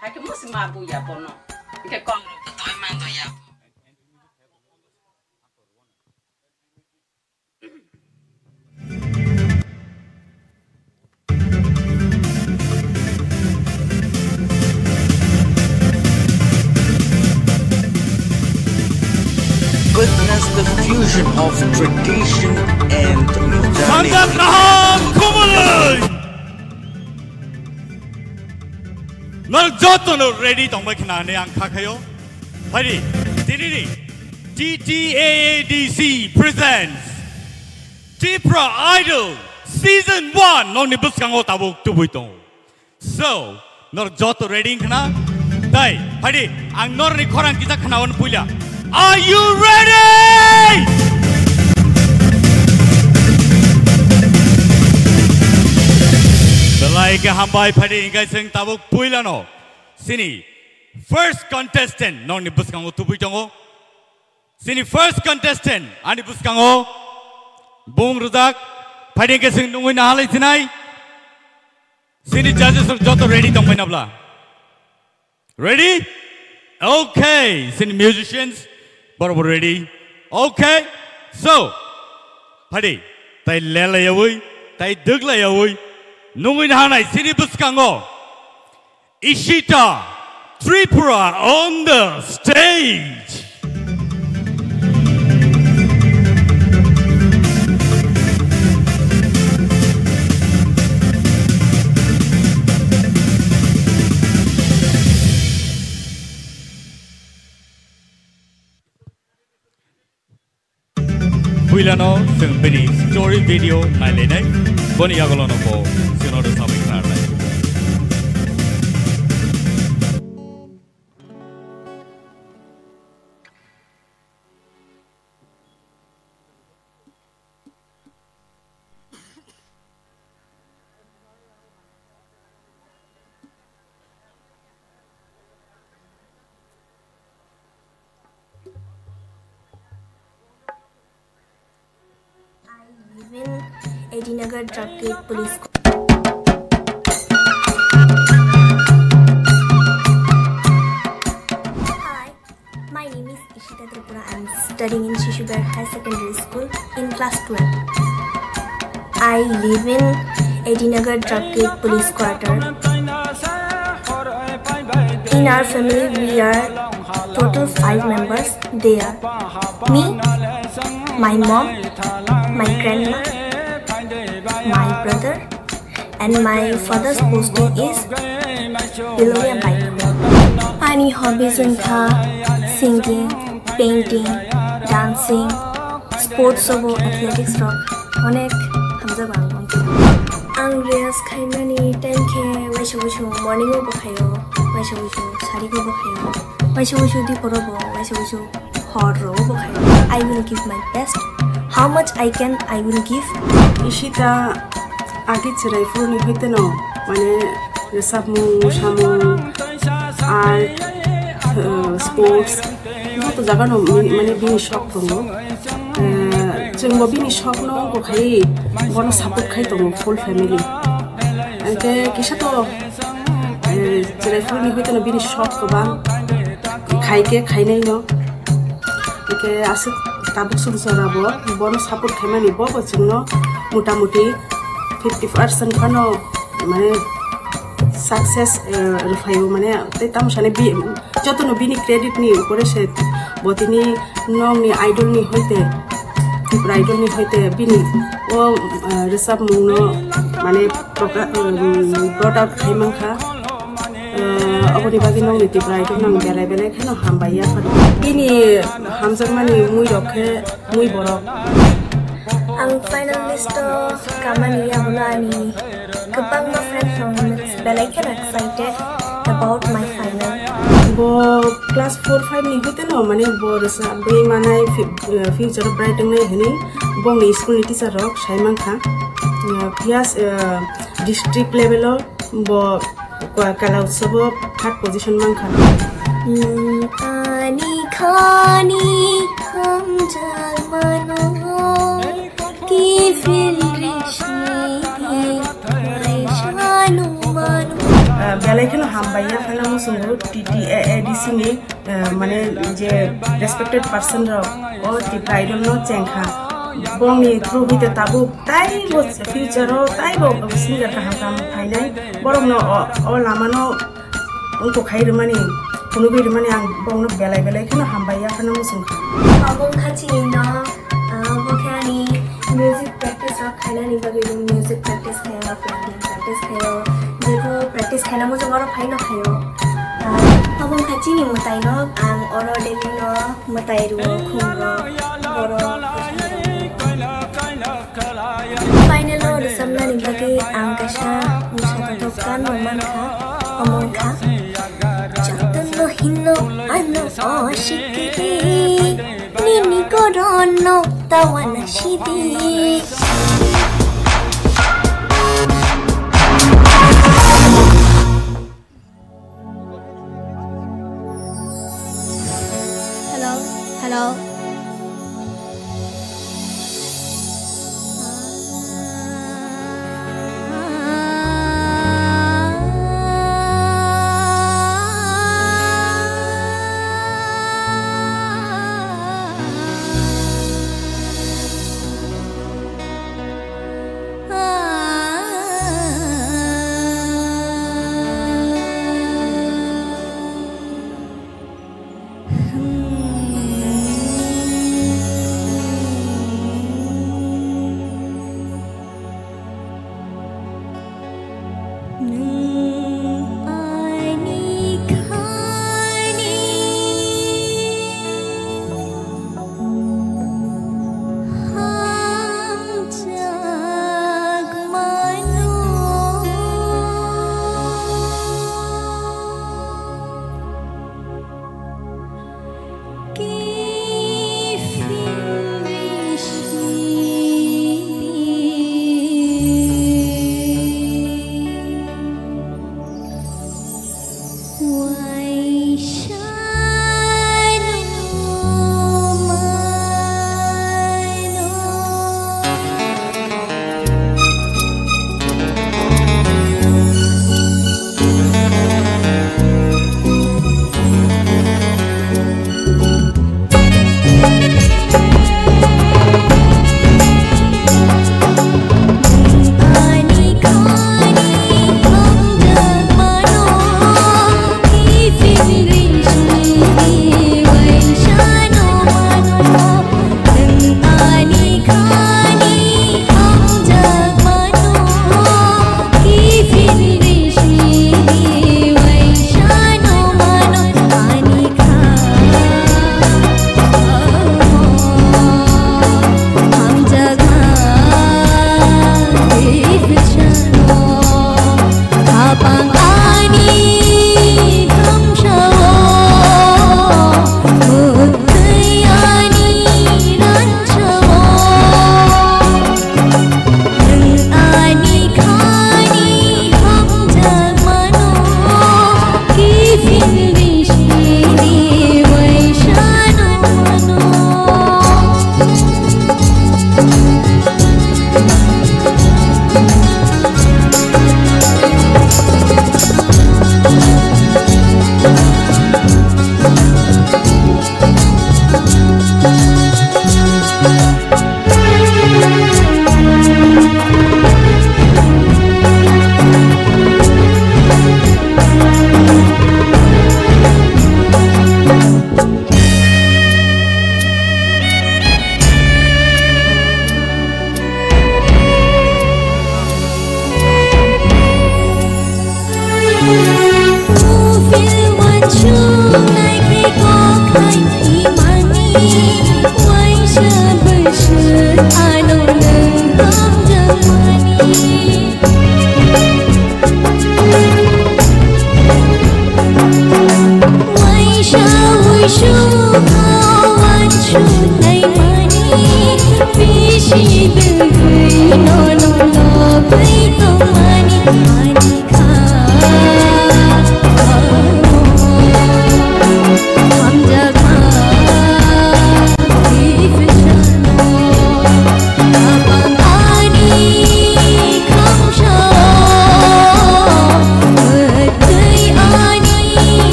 Hai khe musi ma buya bono. Hingke kok rok bo toi man doya bo. Witness the fusion of tradition and modernity. Sanjak Naham Kumuloi! Norok jotono ready tongbai khna hinwi ang kha khaio. Phaidi, tinini T T A A D C presents Tipra Idol Season one nokni bwskango tabuk tubui tongo. So, norok joto ready wngkha na? Tei, phaidi, ang norokni khorang kisa khnaono puila. Are you ready? Belai khe hambai, phaidi, hingkhe chwng tabuk puilano. Chini first contestant nokni bwskango tubui tongo. Chini first contestant ani bwskango Bung rwjak, phaidi khe chwng nungwi nahalai sinai. Chini judges rok joto ready tongbai nabla? Ready? Okay, chini musicians, borok bo ready. Okay, so, phaidi, tai lelayawi, tai dwglayawi, nungwi nahanai chini bwskango. Ishita Tripura on the stage. Puilano chwng bini story video nailainai, boni yagulono bo chwngno rwchapwi khnarnai. I live in Edinagar Traffic Police. Hi, my name is Ishita Tripura. I'm studying in Shishugarh High Secondary School in class twelve. I live in Edinagar Traffic Police Quarter. In our family, we are total five members. They are me, my mom, my grandma, my brother, and my father's posting is Bilonia Baitkhor. Ani hobbies wngkha singing, painting, dancing, sports obo athletics rok onek hamjago ang. Ang riyaz khaimani time khe waisa waisa morning o bo khaio, waisa waisa sarik o bo khaio, waisa waisa dipor o bo, waisa waisa hor rok bo khaio. I will give my best. How much I can, I will give. Ishita age chwrai phuru ni hoite no, mane rwchapmung, samung, art, uh, sports, joto jaga no mane bini shok tongo. Uh, chwng bo bini shok no bo khai bono support khai tongo full family. Hwnkhe kisa to, eh, chwrai phuru ni hoite no bini shok kwbang, khai khe khainai no. Hwnkhe aswk tabuk swk jora bo bono support khaimani bo bo chwngno mota moti fifty percent phano mane success, eh, rwphaio mane tei tamo sani bi-, jotono bini credit ni upore se bo tini nokni idol ni hoite, Tripura idol ni hoite bini o, eh, rwchapmung no mane progra-, um, brought out khai mankha. Eh, oboni bagwi nokni Tripura idol no ang belai belai kheno hambai ya phano. Bini hamjakmani mui rok khe mui borok. Ang final list o kamani yagulo ani kwbangma friend rok belai kheno excited about my final. Bo class four five ni hoite no mane bo rwchapwi manai fi-, eh, future bright wngnai hwnwi bongni school ni teacher rok sai mankha. Eh, phiya, eh, district level o bo Kwa-, Kala Utsav o third position mankha. Nwng ani khani hamjalmano, kiphil rishni di kaisa nungmano. Ah, belai kheno hambai ya phano muchungo T T A A D C ni, ah, mane je respected person rok o Tripura Idol no chengkha. Bongni through hite tabuk taibo future o taibo singer kaham kaham phainai. Borokno o, o lamano wngkuk khai rwmani, phunugwi rwmani ang bongno belai belai kheno hambai ya phano muchungkha. Obo wngkha chini no, ah, obo khe ani music practice rok khainani bagwi, music practice khaio, painting practice khaio, jebo practice khaina muchung oro phaino khaio. Ah, obo wngkha chini mwtai no, ang oro daily no mwtai rwo, khum rwo, borok. Final o rwchapnani bagwi ang kaisa mwsathothok gan rok mankha, omo wngkha, jotono hino ano oshikiri, nini gorono tawana sidi. Hello, hello.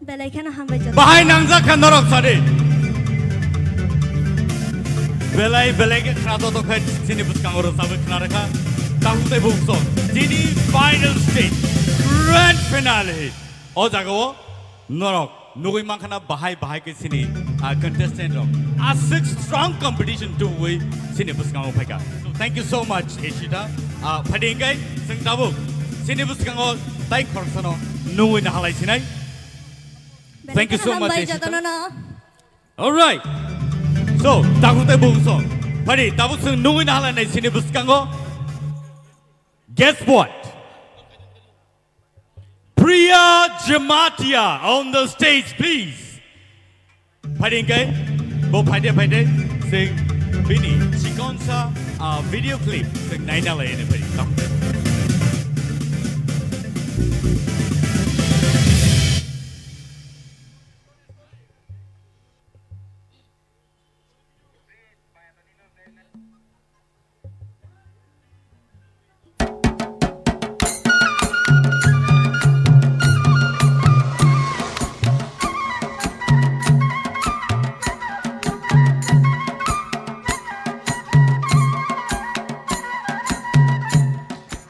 Belai kheno hambai jora. Bahai nangjak kha norok sadi. Belai belai khe khna to to khe chini bwskango rwchabwi khna rwkha. Tabuk tei bukso chini final stage, grand finale. O jagao norok nugwi mankha na bahai bahai khe chini, ah, contestant rok aswk strong competition tubui chini bwskango phaikha. So, thank you so much, Ishita. Ah, phadi hwnkhe chwng tabuk chini bwskango tai khoroksano nugwi nahalai sinai. Thank you so much, Ishita. All right. So, tabuk tai bukso phadi tabuk chwng nugwi nahalai nai chini bwskango. Guess what? Priya Jamatia on the stage, please. Phaidi hwnkhe, bo phaide phaide, chwng bini chikonsa, ah, video clip chwng naina lai phai.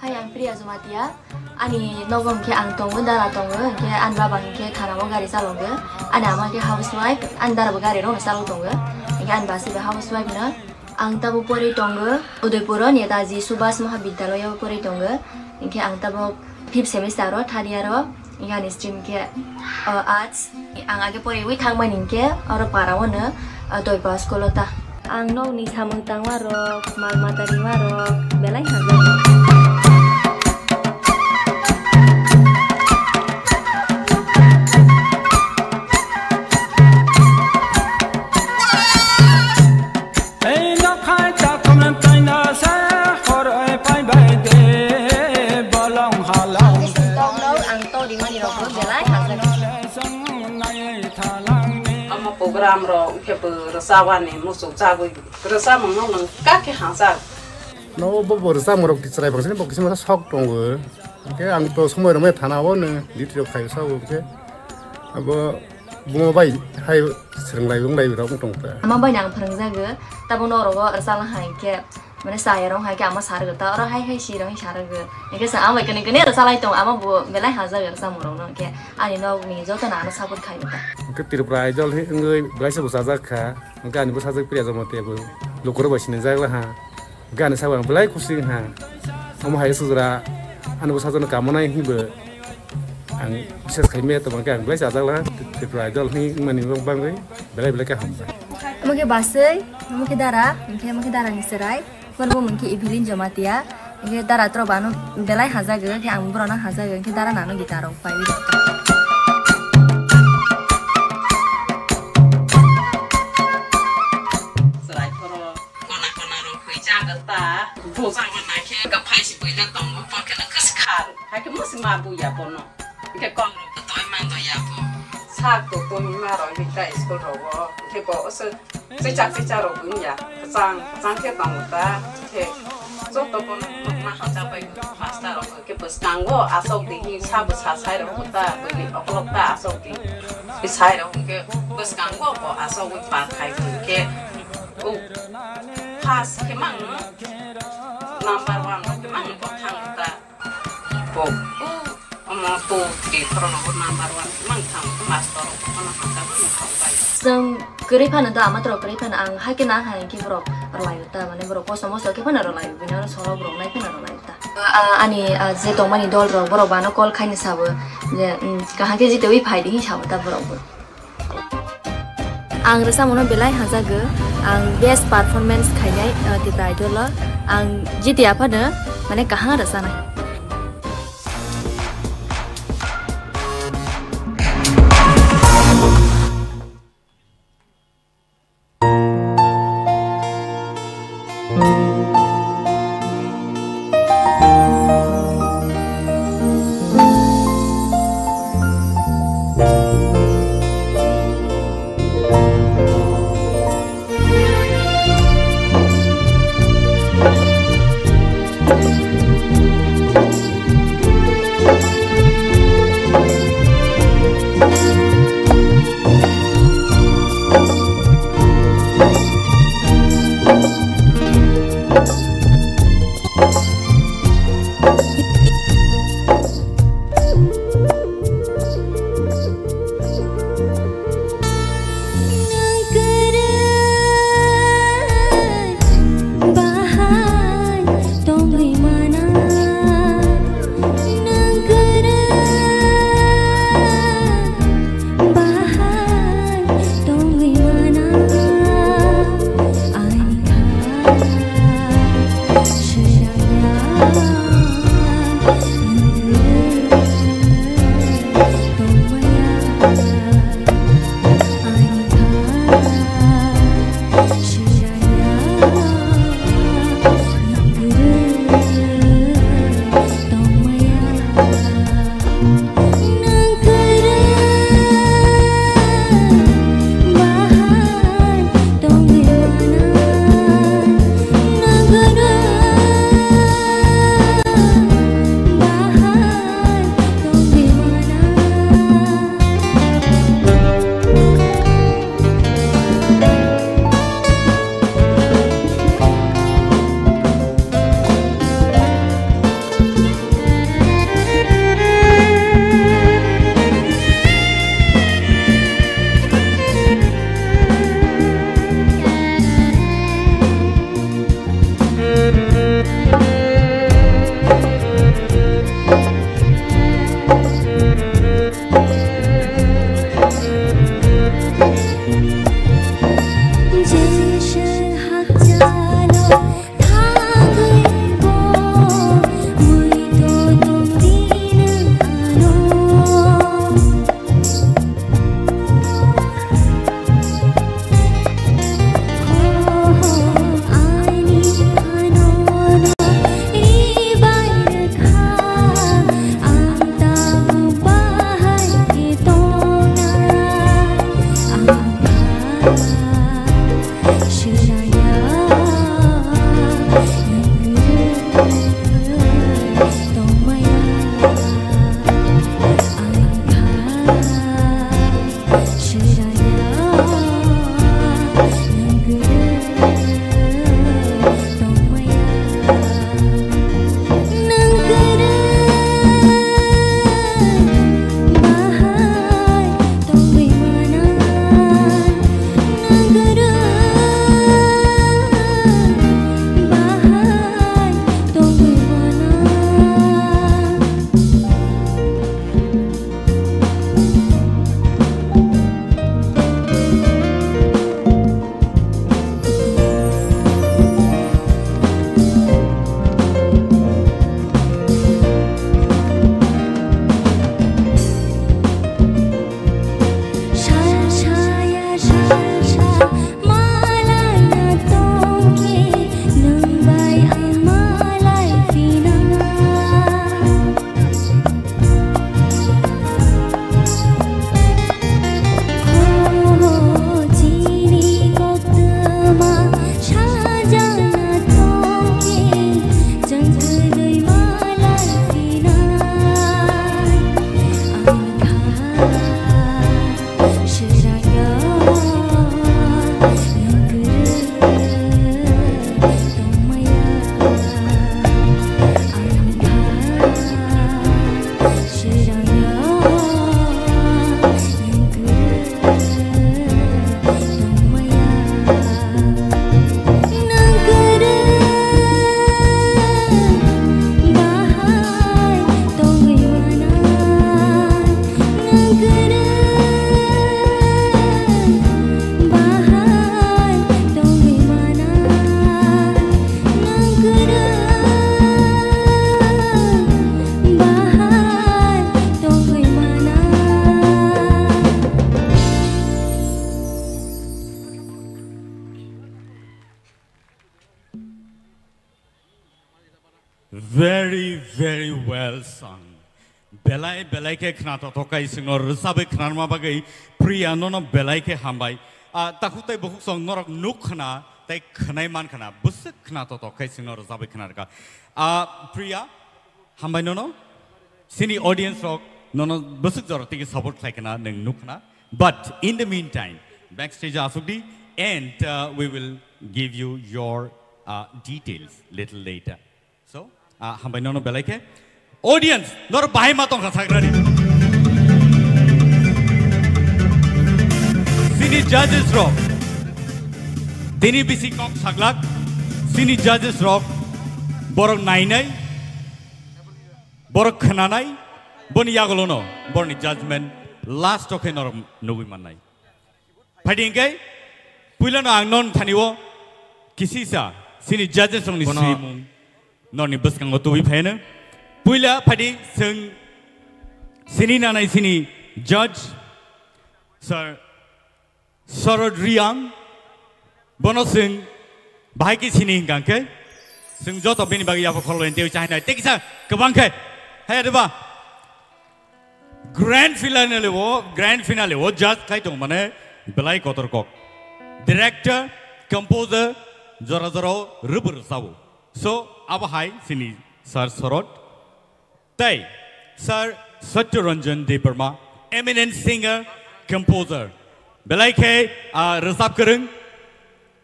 Hai, ang Priya Jamatia. Ani nogo hwnkhe ang tongo, dara tongo, hwnkhe ani baba hwnkhe thanao gari chalogo. Ani ama hwnkhe housewife, ani dara bo gari rokno chalok tongo. Hwnkhe ani basi bai housewife no. Ang tabuk porwi tongo Udaipuro Netaji Subhas Mahabidyalaya o porwi tongo. Hwnkhe ang tabuk fifth semester o, third year o. Hwnkhe ani stream khe, o, arts. Ang age poriwi thangmani hwnkhe oro para o no, o, Doipa school o ta. Ang nokni samung tangma rok, mal mata rima rok belai hamjak. Tamrok khe bo rwchawani muchuk chagwi rwchamungno nwng kha khe hamjak. No bo bo rwchapmung rok chwrai bangsin bo kisa sok tongo. Hwnkhe ang to somoi rwmai thana o nwng duty rok khai sao hwnkhe abo bumo bai hai swrwng lai wng lai rok wng tong ta. Ama bai nang phwrwngjago, tabuk norok o rwchapna hai khe. Mane chaya rong hai khe ama sarwgo ta, oro hai hai si rong sarwgo. Hingke sa ama kene kene rwchalai tong, ama bo belai hamjak rwchapmung rok no, hingke ani nok ni joto no ano support khai ta. Hingke Tripura Idol hi wngwi belai se bwsajak kha, hingke ani bwsajak Priya Jamatia bo lukurok bai sinijak la ha. Hingke ani sabo ang belai kusi wng ha. Omo hai sujra ani bwsajak no kamonai hinwi bo ang bises khai me tongma khe ang belai chajak la, Tripura Idol hinwi wngmani bagwi belai belai khe hamjak. Omo khe baswi, omo khe dara, hingke omo khe dara ni chwrai. Borok bo mungkhe Evelyn Jamatia, hingke dara tro bano belai hajago, hingke ang borok no hajago, hingke dara nano guitar rok pai. Chwrai phoro kona kona rok hoi jago ta, bo jago na khe ka phai si boila tongo, pon khe na khas khar, hai khe musi ma buya bono. Hingke kok rok bo toi man do ya bo. Sak to to ni ma rok hingke school rogo. Hingke bo se se chak se chak rok wng ya. Kwchang kwchang khe tongo ta. Hingke joto bono ma ha cha pai master rok hingke bwskango asok di hi sa bwsa sai rok ta bwli okolog ta asok di. Bisai rok hingke bwskango bo asok wi pa khai hingke. O first khe mang number one rok khe mang bo thang ta. Bo, omo two three khoro rogo number one mang thang master rok phano hamjagwi nukha bai. Chwng kwrwi phano do, ama toro kwrwi phano ang hai khe na hai khe borok rwlai ta, mane borok kosom mosom khe phano rwlai, bini oro solo borok nai phano rwlai ta. Ah, ani, ah, je tongmani dol rok borok bano call khaini sabo je, um, kaham khe jitewi phai di hin sabo ta borok bo. Ang rwchapmungno belai hamjago, ang best performance khainai, uh, Tipra Idol o. Ang jiti aphano mane kaham rwchanai. Very well sung. Belai belai khe khna totok kai singno rwchabwi khnarma bagwi Priya nono belai khe hambai. Ah, takhuk tai bukhuk song norok nuk khna tai khnai man khna bwswk khna totok kai singno rwchabwi khnarka. Ah, Priya, hambai nono. Sini audience rok nono bwswk jora tiki support khlai khna nwng nuk khna. But in the meantime, backstage asuk di and uh, we will give you your uh, details little later. So, ah, hambai nono belai khe. Audience, nor bahai ma tongkha sagrani. Sini judges rok. Tini bisi kok saglak. Sini judges rok. Borok nainai. Borok khnanai. Boni yagolono. Borni judgment. Last o khe norok nugui mannai. Phaidi hingke, puilano ang non thani o kisisa sini judges rokni Bono srimung noni bwskango tubui phaino. Puila phaidi sing sini nanai sini judge Sir Sorod Riang, bono sing bahai ki sini hingkang khe sing joto bini bagwi yapha khorlo ente chahinai tekisa kwbang khe. Hai adeba. Grand finale o, grand finale o judge khai tong mane belai kotor kok. Director, composer, jora jora o rwbwrw sabo. So, abo hai sini Sir Sorot. Tei Sir Satya Ranjan Debbarma, eminent singer, composer. Belai khe, ah, rwchap kwrwng,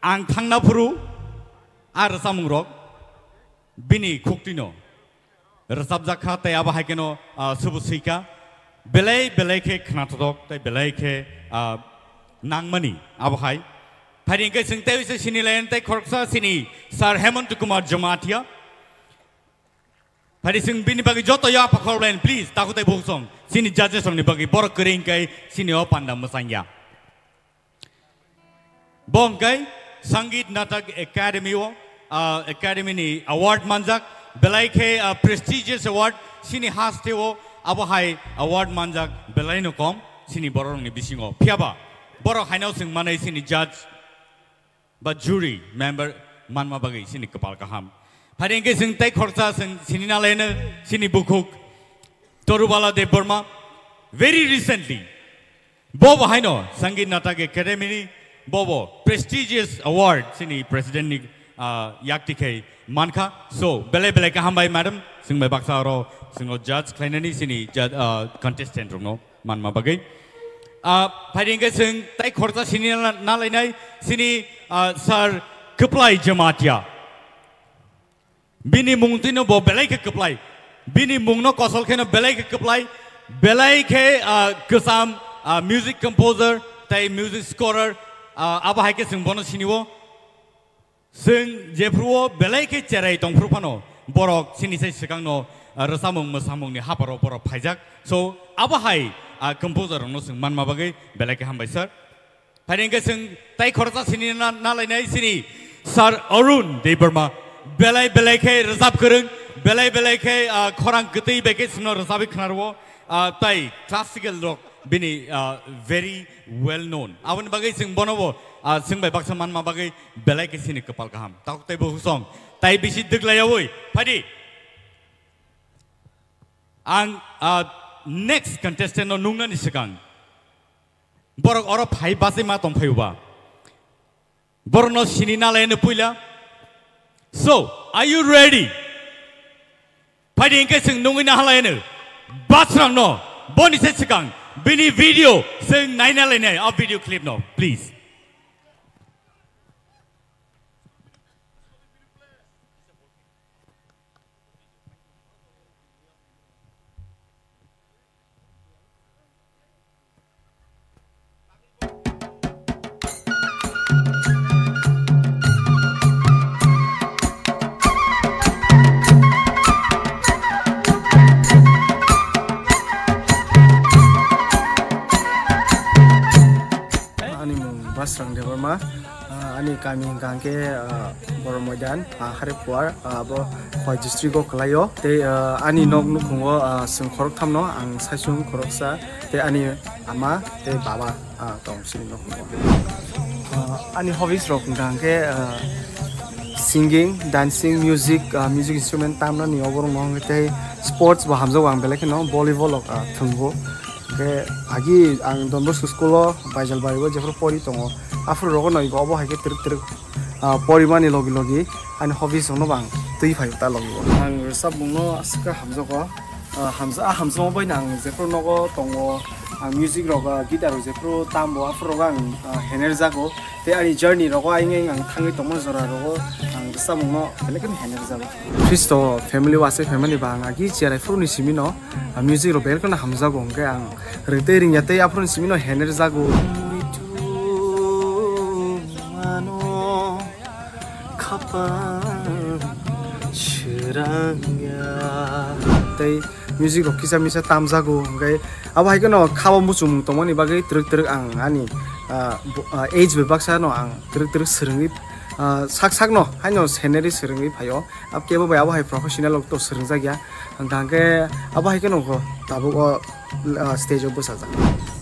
ang thangna phuru, a rwchapmung rok, bini khuktino. Rwchapjak kha tei abo hai kheno, ah, subu swi kha. Belai belai khe khnathok tei belai khe, ah, nangmani abo hai. Phaidi hingke chwng tei se sini layan tei khoroksa sini Sir Hemant Kumar Jamatia. Phaidi chwng bini bagwi joto ya pakhor layan, please, takhuk tei bukhuk song. Sini judges rokni bagwi borok kwrwi hingke sini o panda mwchangya. Bo hwnkhe Sangeet Natak Academy o, ah, Academy ni award manjak, belai khe, ah, prestigious award, sini haste o abo hai award manjak belai no kom, sini borok ni bisingo. Phiyaba borok haino chwng manai sini judge ba jury member manma bagwi sini kwpal kaham. Phaidi hingke chwng tei khoroksa chwng sini nalaino sini bukhuk Torubala Debbarma. Very recently, Bobo haino Sangeet Natak Academy ni bobo prestigious award sini president ni, ah, yakti khai mankha. So, belai belai khe hambai madam, chwng bai baksa oro chwng o judge khlainani sini judge, ah, contestant rokno manma bagwi. Ah, phaidi hingke chwng tai khoroksa sini na-, nalainai sini, ah, Sir Kwplai Jamatia. Bini mung twino bo belai khe kwplai. Bini mungno kosol kheno belai khe kwplai. Belai khe, ah, kwcham, ah, music composer tei music scorer, ah, abo hai khe chwng bono sini o. Chwng jephru o belai khe cherai tongphru phano borok sini sai swkangno, ah, rwchapmung mwsamungni haparo borok phaijak. So, abo hai, ah, composer rokno chwng manma bagwi belai khe hambai sir. Phaidi hingke chwng tai khoroksa sini na-, nalainai sini Sir Arun Debbarma. Belai belai khe rwchap kwrwng, belai belai khe, ah, khorang kwtwi bai khe chwngno rwchapwi khnarwo, ah, tai classical rok bini, ah, very well known. Aboni bagwi chwng bono bo, ah, chwng bai baksa manma bagwi belai khe sini kwpal kaham. Takhuk tei bukhuk song tai bisi dwglaiyaui phaidi. Ang, ah, next contestant no nungnani swkang. Borok oro phai bachai ma tong phai uba. Borok no sini nalai no puila. So, are you ready? Phaidi hingke chwng nungwi na halai no. Basrang no, boni se swkang, bini video chwng naina lainai, a video clip no, please. Ani mung Basrang Debbarma. Ah, ani kami hingka hingke, ah, Boro Moidan, ah, Hariphuar, ah, abo Khowai district o kwlaio. Tei, ah, ani nok nukhungo, ah, chwng khoroktham no, ang saichung khoroksa, tei ani ama tei baba, ah, tong chini nukhungo. Ah, ani hobbies rok hingka hingke, ah, Singing, dancing, music, ah, music instrument tamnani oborok no hwnkhe tei sports bo hamjago ang belai kheno volleyball rok, ah, thwngbo. Hwnkhe agi ang Don Bosco school o Baijalbari o jephru pori tongo, aphuru rogo no ibo obo hai khe twrwk twrwk, ah, porimani logi logi ani hobbies rok no bo ang twi phaio ta logi o. Ang rwchapmung no aswk khe hamjago. Ah, hamsa-, ah, hamsamo bai ang jephru nogo tongo, ah, music rok, ah, guitar rok jephru tambo, aphuru rogo ang, ah, hener jago. Tei ani journey rogo ayeng ayeng ang thangwi tongma jora rogo ang rwchapmung no belai kheno hener jago. Khristo family o asai phaimani ba ang agi cherai phuru ni simi no, ah, music rok belai kheno hamjago, hwnkhe ang rwtwi ringya tei aphuru ni simi no hener jago. Khapang srangya. Tei music rok kisa misa tamjago, hwnkhe abo hai kheno khabo muchungmung tongmani bagwi twrwk twrwk ang ani, ah, bo-, ah, age bai baksa no ang twrwk twrwk swrwngwi, ah, sak sak no haino scenery swrwngwi phaio. Abo kebo bai abo hai professional rok to swrwngjakya. Hwnkhe abo hai kheno kho tabuk o, ah, stage o bwsajak.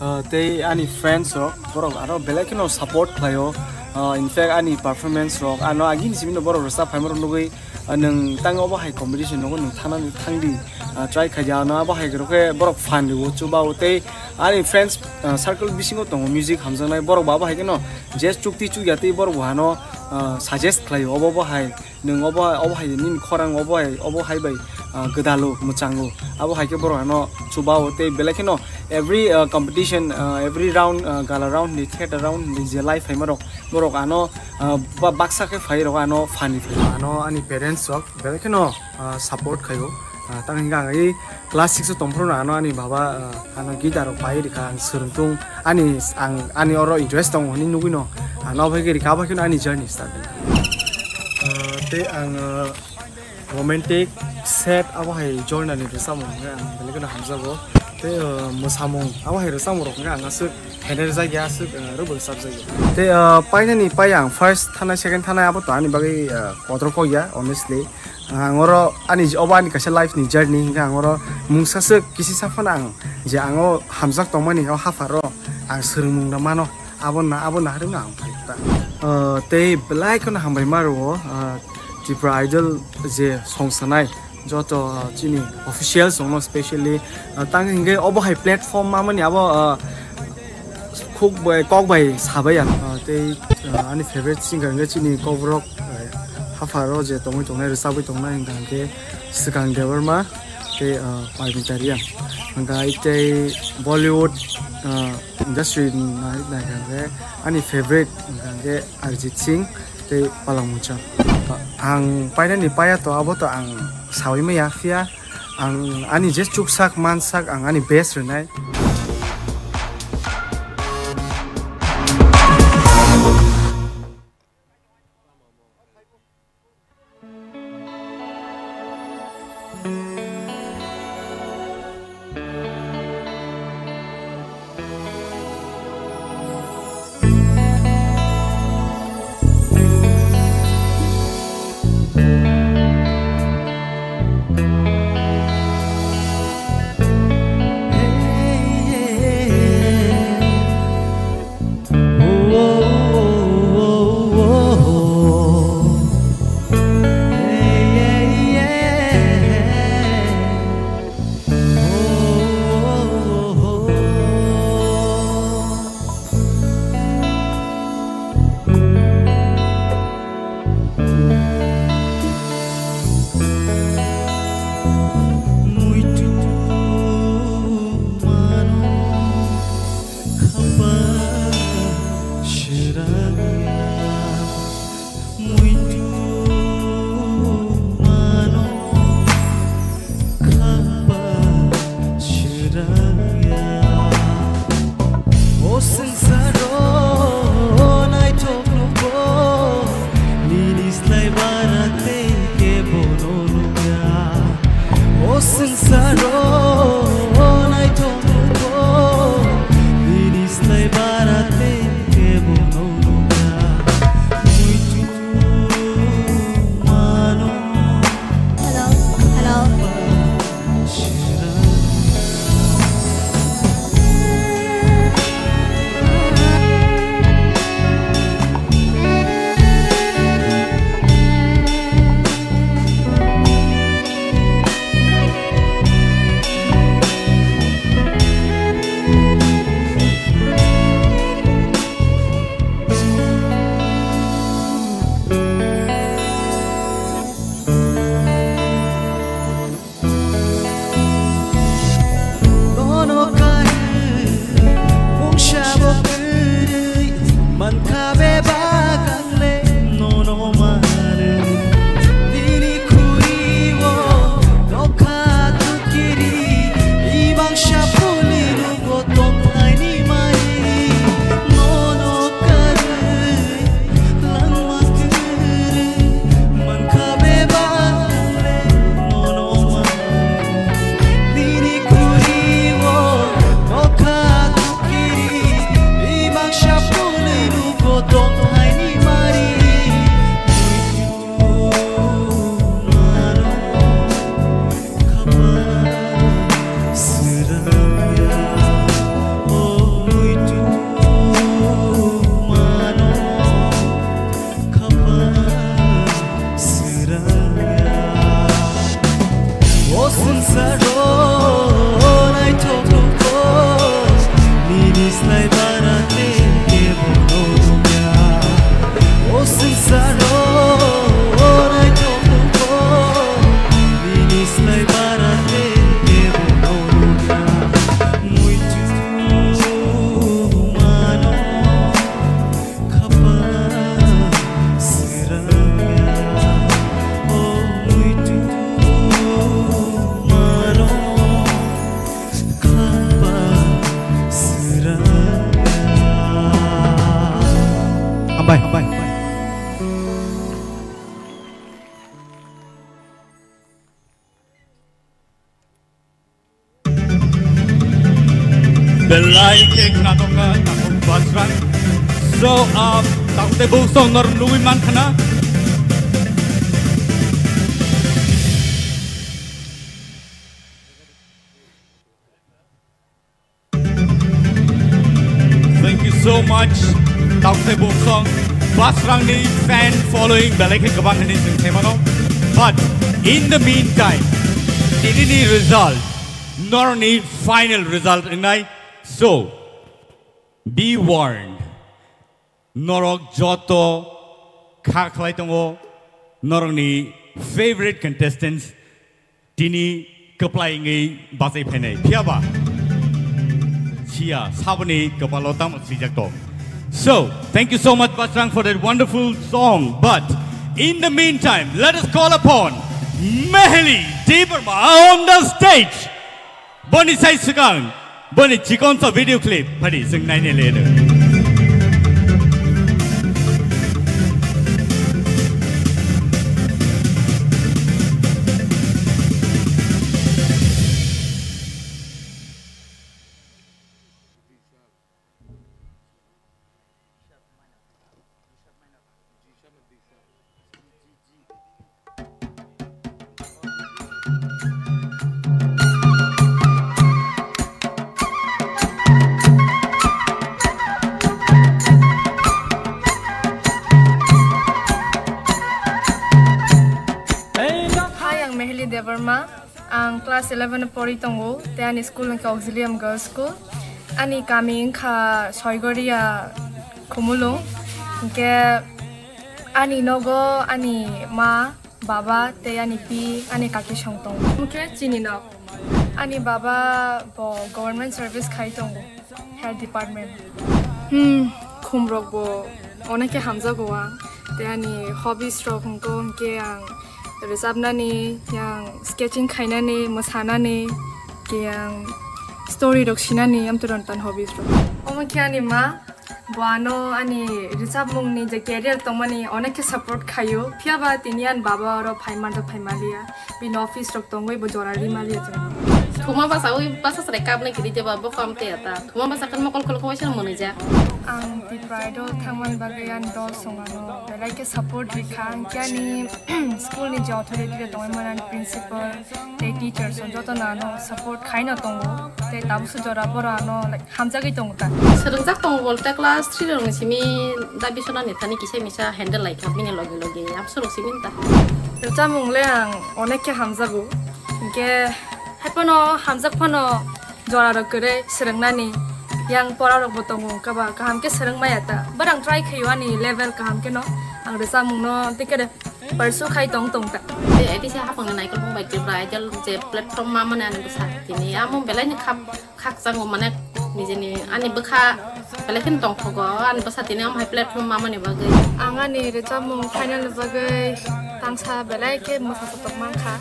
Ah, tei ani friends rok, borok aro belai kheno support khlaio. Ah, in fact, ani performance rok, ano agini simi no borok rwchap phaima rok nugwi, ah, nwng tang obo hai competition nogo nwng thangnani thangdi, ah, try khaidi, ano abo hai rok khe borok fan rwo, chuba o. Tei ani friends, ah, circle bisingo tongo music hamjaknai, borok bo abo hai kheno je chukti chukya tei borok bo hano, ah, suggest khlaio, obo bo hai nwng obo, obo hai nini khorang obo hai, obo hai bai, ah, gwdalo, mwchango. Abo hai khe borok ano chuba o tei belai kheno every, ah, competition, ah, every round, ah, gala round ni, theater round ni je live phaima rok, borok ano, ah, ba-, baksa khe phai rok ano fan rw phai. Ano ani parents rok belai kheno, ah, support khaio. Ah, tang hingkha ang i class six o tongphuru no ano ani baba, ah, ano guitar rok pai rikha, ang swrwng tung, ani, ang, ani oro interest tongo hinwi nugwi no, ano bai khe rikha, abo khe ani journey start. Ah, tei ang, ah, romantic, sad abo hai genre ni rwchapmung hwnkhe ang belai kheno hamjago. Tei, ah, mwsamung abo hai rwchapmung rok hwnkhe ang aswk hener jakya, aswk, ah, rwbwk chapjakya. Tei, ah, painani pai ang first thanai, second thanai abo to ani bagwi, ah, kotor kok ya, honestly. Ang oro ani j-, obo ani kaisa life ni journey, hingkhe ang oro mungsa swk kisi sa phano ang je ang o hamjak tongmani o hapharo ang swrwngmung rw mano, abo na, abo naharwi no ang phai ta. Ah, tei belai kheno hambai ma rwo, ah, Tripura Idol je song sanai joto, ah, chini officials rokno specially, ah, tang hingkhe obo hai platform mamani abo, ah, khuk bai, kok bai sabai ang. Ah, tei, ah, ani favorite singer hingkhe chini kokborok, ah, hapharo je tongwi tongnai, rwchabwi tongnai hingkha hingkhe Swkang Debbarma tei, ah, Parmita Reang. Hingkha tei Bollywood, ah, industry ni nai-, naikha hingkhe ani favorite hingkha hingkhe Arijit Singh tei Palak Mangsan. Ang painani paiya to abo to ang saui maya, phiya ang ani je chuksak mansak ang ani best rwnai. O swngcharo naithok nukgo, nini slai bara tei kebono nukya. O swngcharo naithok nukgo, nini slai bara tei kebono nukya. Muitu mano. Hello, hello. Belai khe khna tongkha takhuk Basrang. So, ah, takhuk tei buk song nor nugui man khna. Thank you so much. Takhuk tei buk song Basrang ni fan following belai khe kwbang hinwi chwng khe mano. But in the meantime, tini ni result, nor ni final result wngnai. So, be warned. Norok joto kha khlai tongo, norokni favorite contestants tini kwplai wngwi bachai phainai. Phiyaba siya saboni kwpalo tamo swijak tong. So, thank you so much, Basrang, for that wonderful song. But in the meantime, let us call upon Meheli Debbarma on the stage. Boni sai swkang, boni chikon sa video clip phadi chwng naina le do. Hi, ang Meheli Debbarma. Ang class eleven o pori tongo, tei ani school wngkha Auxilium Girls School. Ani kami wngkha Soigoria, Khumulwng. Hinkhe ani nogo ani ma, baba tei ani pi, ani kaki song tongo. Hinkhe chini nok. Ani baba bo government service khai tongo. Health department. Hmm, khumrok bo onek khe hamjago ang. Tei ani hobbies rok hwnkhe, hwnkhe ang rwchapnani, yang sketching khainani, mwsanani, khe yang story rok sinani, amtwrwng tan hobbies rok. Omo khe ani ma, bo ano ani rwchapmungni je career tongmani onek khe support khaio. Phiyaba tini ani baba oro phai manjak phai maliya. Bini office rok tongwi bo jora ri maliya chwng. Thuma basa ui basa chwrai kapnai kiri jeba bo kam te ata. Thuma basa kan mokol khol khowai sano mwnwi ja. Ang Tipra Idol thangmani bagwi ani dol songano belai khe support rikha. Ang khe ani school ni je authority rok tongwi mani, ani principal tei teachers rok joto no ano support khaino tongo. Tei tabukso jora borok ano, like, hamjagwi tongo ta. Swrwngjak tongo bolte class three rokni simi da bisona ni thani kisa misa handle lai kha bini loge loge. Absorok simi ta. Rwchapmung le ang onek khe hamjago. Hinkhe hai phano hamjak phano jora rok kwrwi swrwngnani yang pora rok bo tongo, kaba kaham khe swrwng maya ta. But ang try khaio ani level kaham khe no. Ang rwchapmung no tei khe de pursue khai tong tong ta. Tei A D C hapang ni naikolmung bai Tipra Idol je platform ma mani ani bwsa tini amo belai ni khap khakchangma mane nijeni ani bwkha belai kheno tongthogo ani bwsa tini omo hai platform ma mani bagwi. Ang ani rwchapmung final ni bagwi tangsa belai khe mwsa sotok mankha.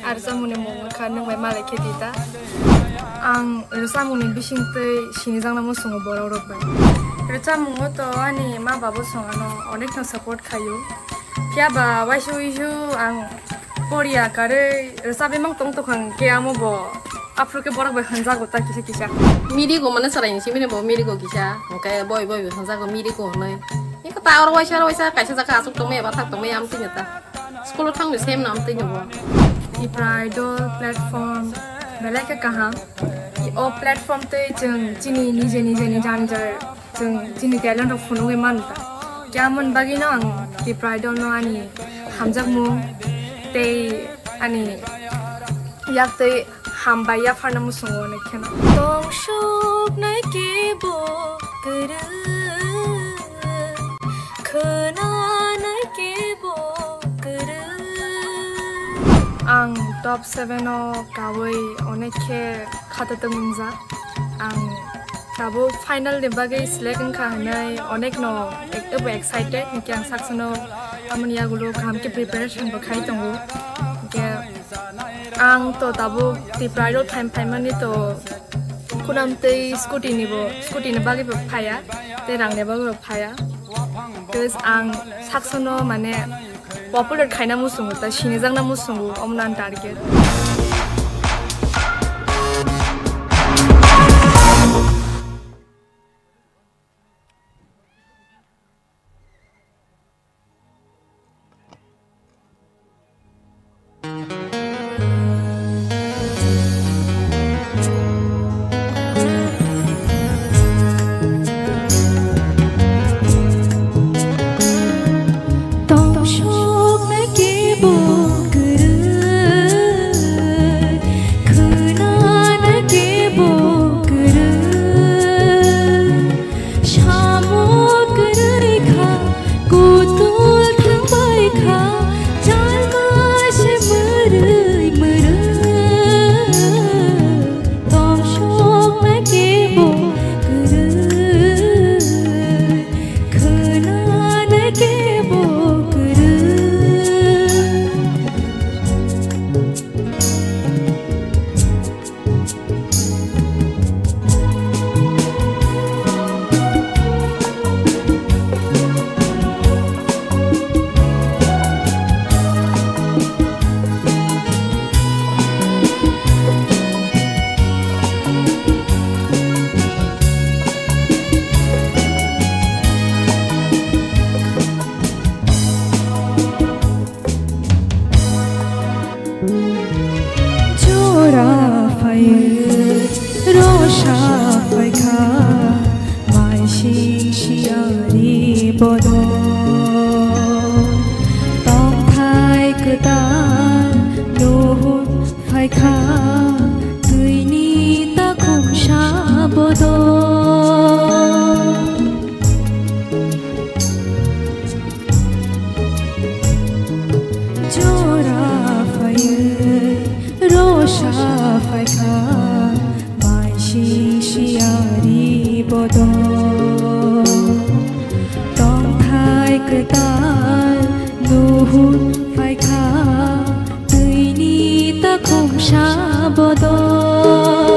Ar rwchapmung ni mung wngkha Nwng Bai Malai Khe Di Ta. Ang rwchapmung ni bisingtwi sinijakna muchungo borok rok bai. Rwchapmung o to ani ma babo song ano onek no support khaio. Phiya ba waisa uisu ang poriya karwi rwchapwi mang tong tongkha, hwnkhe amo bo aphuru khe borok bai hwnjago ta kisa kisa. Mirigo mane chwraini simi bo mirigo kisa, hwnkhe boi boi bo hwnjago mirigo hwnwi. Eko ta oro waisa oro waisa kaisa jaka achuk tongmaya bathak tongmaya amtwino ta. School o thangwi sem no amtwino bo. Tipra Idol platform belai khe kaham. O platform tei chwng chini nije nije ni jani jai chwng chini talent rok phunugwi mano ta. Khe amoni bagwino ang Tipra Idol no ani hamjakmung tei ani yak tei hambai yapharna muchungo, onek kheno. Tong suknai kebo kwrwng, khwnanai kebo kwrwng. Ang top seven o kawi onek khe khatatwng wngjak. Ang tabuk final ni bagwi select wngkha hwnwi onek no ek-, ebo excited, hinkhe ang saksono amoni yagulo kaham khe preparation bo khai tongo. Hinkhe ang to tabuk Tipra Idol phaim phaimani to khunam tei scooty ni bo, scooty ni bagwi bo phaiya, tei rang ni bagwi bo phaiya. Tei ang saksono mane popular khaina muchungo, ta sinijakna muchungo, omo no ani target. Sa phaikha maising siyari bodol, tongthai kwtal nuhun phaikha twini takhumsa bodol. Jora phaiwi rosa phaikha maising siyari bodol, tongthai kwtal nuhun phaikha twini takhumsa bodol.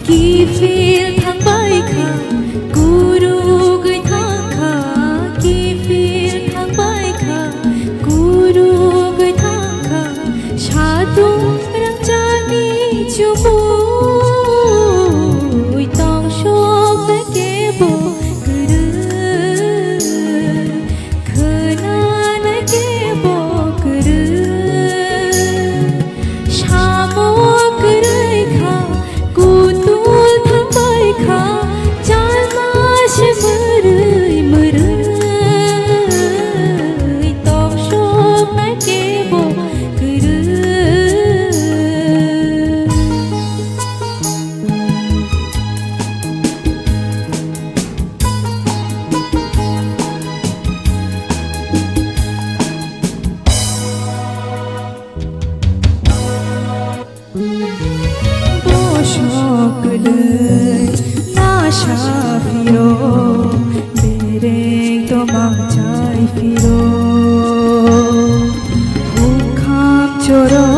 Kiphil thangbai kha, kurugwi thang kha, kiphil thangbai kha, kurugwi thang kha, satung rangchakni chumui tongsoknai kebo kwrwi. Khwnanai kebo kwrwi, samo kwrwi kha, kutul thangbai kha, chalma se mwrwi mwrwi, tongsoknai kebo kwrwi. Bosok kwlwi nasa phiro, bereng tomang chai phiro. Hukham choro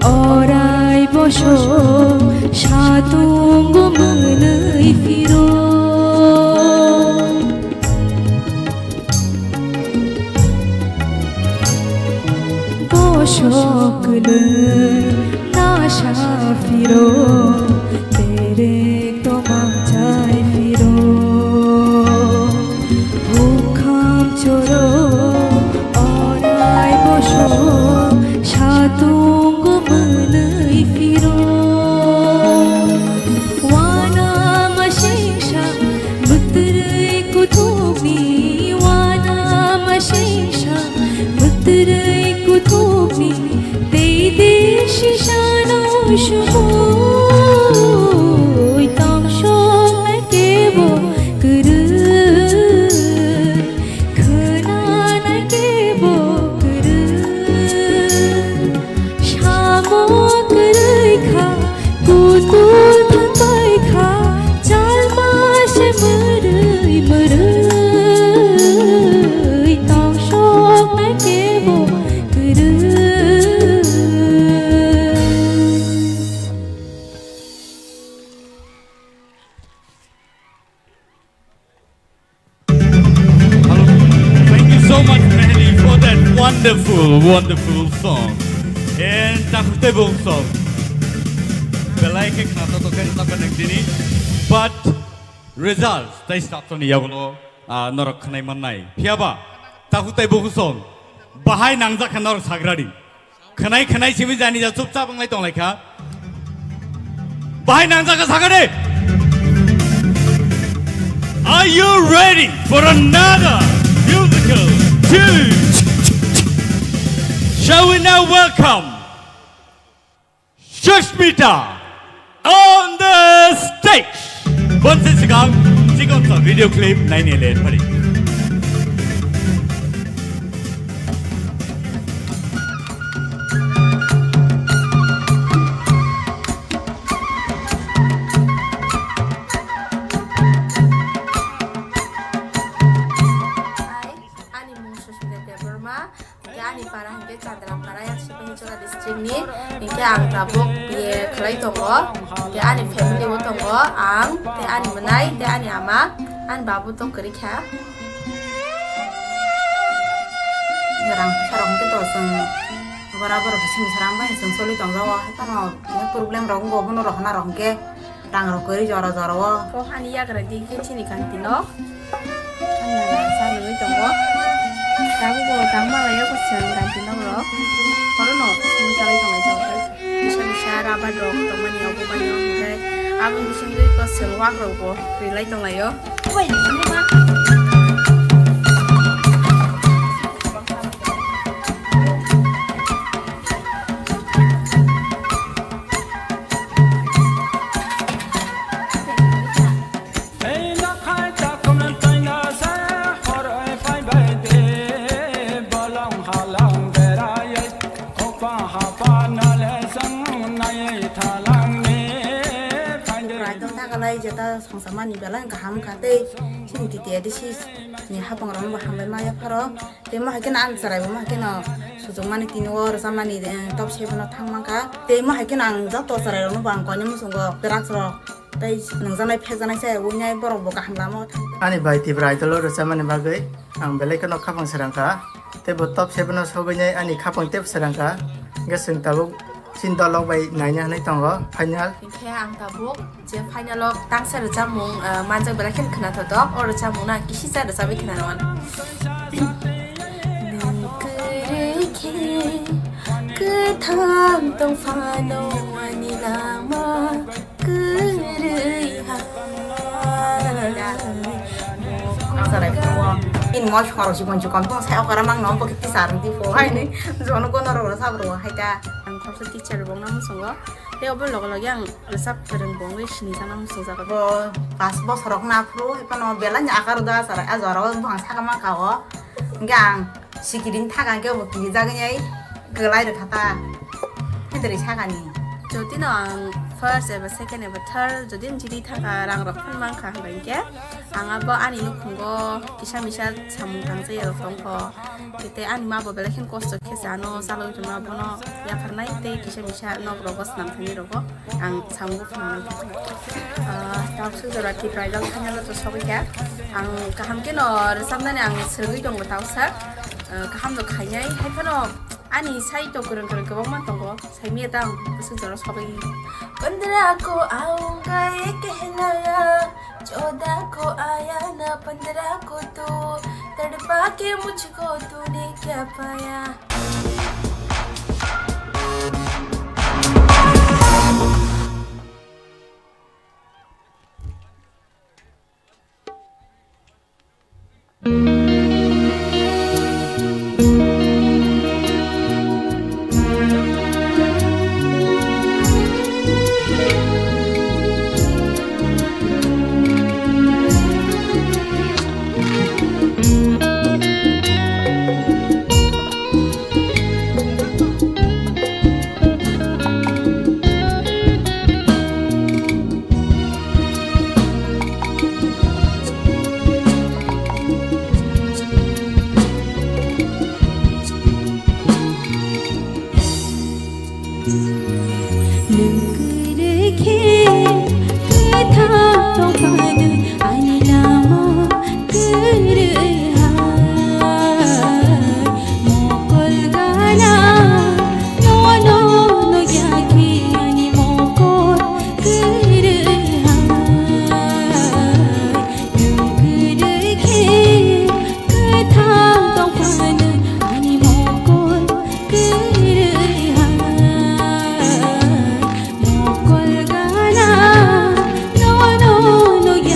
orai bosok satung mwnwi phiro. Bosok kwlwi nasa phiro, bereng tomang chai phiro. Hukham choro orai bosok satung mwnwi phiro. Wana masingsa mwtwrwi kuthukni, wana masingsa mwtwrwi kuthukni, tei de sisano sumui tongsoknai kebo kwrwi. Khwnanai kebo kwrwi, samo kwrwi kha, kutul thangbai kha, chalma se mwrwi mwrwi, tongsoknai kebo kwrwi. Hello. Thank you so much, Mehdi, for that wonderful, wonderful song. And Takhuk Tebong song. Belai khe khna to to khe ta connect dini. But result, tai start to ni yagulo, ah, norok khnai mannai. Phiyaba, Takhuk Tebong song. Bahai nangjak kha norok sagradi. Khwnai khwnai simi jani ja chupchap wnglai tonglaikha. Bahai nangjak kha sakha de. Are you ready for another musical tune? Shall we now welcome Sushmita on the stage. Bonsi sikang, sikang sa video clip naini le phari. Ani mung Sushmita Debbarma. Hingke ani para hingke Chandra para, yang Sipahichora district ni. Hingke ang tabuk B A khlai tongo. Hingke ani family o tongo ang, tei ani mwnai, tei ani ama, ani babu to kwrwi kha. Rang puisa rok hingke to chwng bora borok bising sarang bai chwng choli tong jago. Haikhe no problem rok wngo, bono rok hana rok hingke. Rang rok kwrwi jora jora o. Ko hani yagra di khe chini kanti no. Ani yagra sa nungwi tongo. Tabuk bo tang malai o ko chwng kanti no rok. Oro no chwng chalai tongo jok. Bisa bisa rubber rok tongmani obo bai no hwnkhe. Aboni bisingtwi ko chwng wakrokbo rilai tonglaio. Raidon takalai jeta songsamani belai kaham kha tei chini T T A D C ni hapang rok bo hambai ma yapharo. Tei mo hai kheno ang chwrai bo mo hai kheno sujukmani tini o rwchapmani, eh, top seven o thang mankha. Tei mo hai kheno ang joto chwrai rokno bo ang koinwi muchungo drugs rok tei nungjaknai phekjaknai se winai borok bo kaham lama o thang. Ani bai Tipra Idol o rwchapmani bagwi ang belai kheno khapang srang kha. Tei bo top seven o sogwinai ani khapang teibo srang kha. Hwnkhe chwng tabuk chini dolok bai naina hinwi tongo final. Hinkhe ang tabuk je final o tangsa rwchapmung, ah, manjak belai kheno khwnathok, o rwchapmung no ang kisisa rwchapwi khwnarwano. Nwng kwrwi khe kwthang tong phano ani lama kwrwi ha. In mo khorok si bonsi kom tong sai okara mang no bo kiti sar di po hai ni jono kono ro sa bro hai ta. Ang khoroksa teacher bong na musungo. Tei obo logo logi ang rwchap kwrwng bo wngwi sini sana muchung jago. Bo pas bosorok na phuru hai phano belai ni akar da sara a jora o bwsang saka ma ka o. Hwnkhe ang sikiring thaga hwnkhe bo kiri jagwi ai kwlai rwkha ta. Hindri sakani. Jodi no ang first eba second eba third jodi ang jiri thaga rang rok phano mankha hwnkhe ang abo ani nukhungo kisa misa samung tangsa ya rok tongkho. Tei ani ma bo belai kheno kosto khe se ano chalogwi tongma bono yapharnai tei kisa misa nok rogo swnam thani rogo ang samung phunuknai. Ah, tawswk jora Tipra Idol final o to sogwi kha. Ang kaham kheno rwchapnani ang swrwngwi tongo tawsa. Ah, kaham no khainai hai phano ani sai to kwrwng kwrwng kwbangma tongo. Saimya ta ang bwswk jora sogwi. Pandra ko aunga ye kehlaya, choda ko aya na pandra ko tu, tadpa ke mujhko tune kya paya. Nwng kwrwi khe kwthang tongphano ani lama kwrwi hai. Mokol gana nono nukya khe ani mokol kwrwi hai. Nwng kwrwi khe kwthang tongphano ani mokol kwrwi hai. Mokol gana nono nukya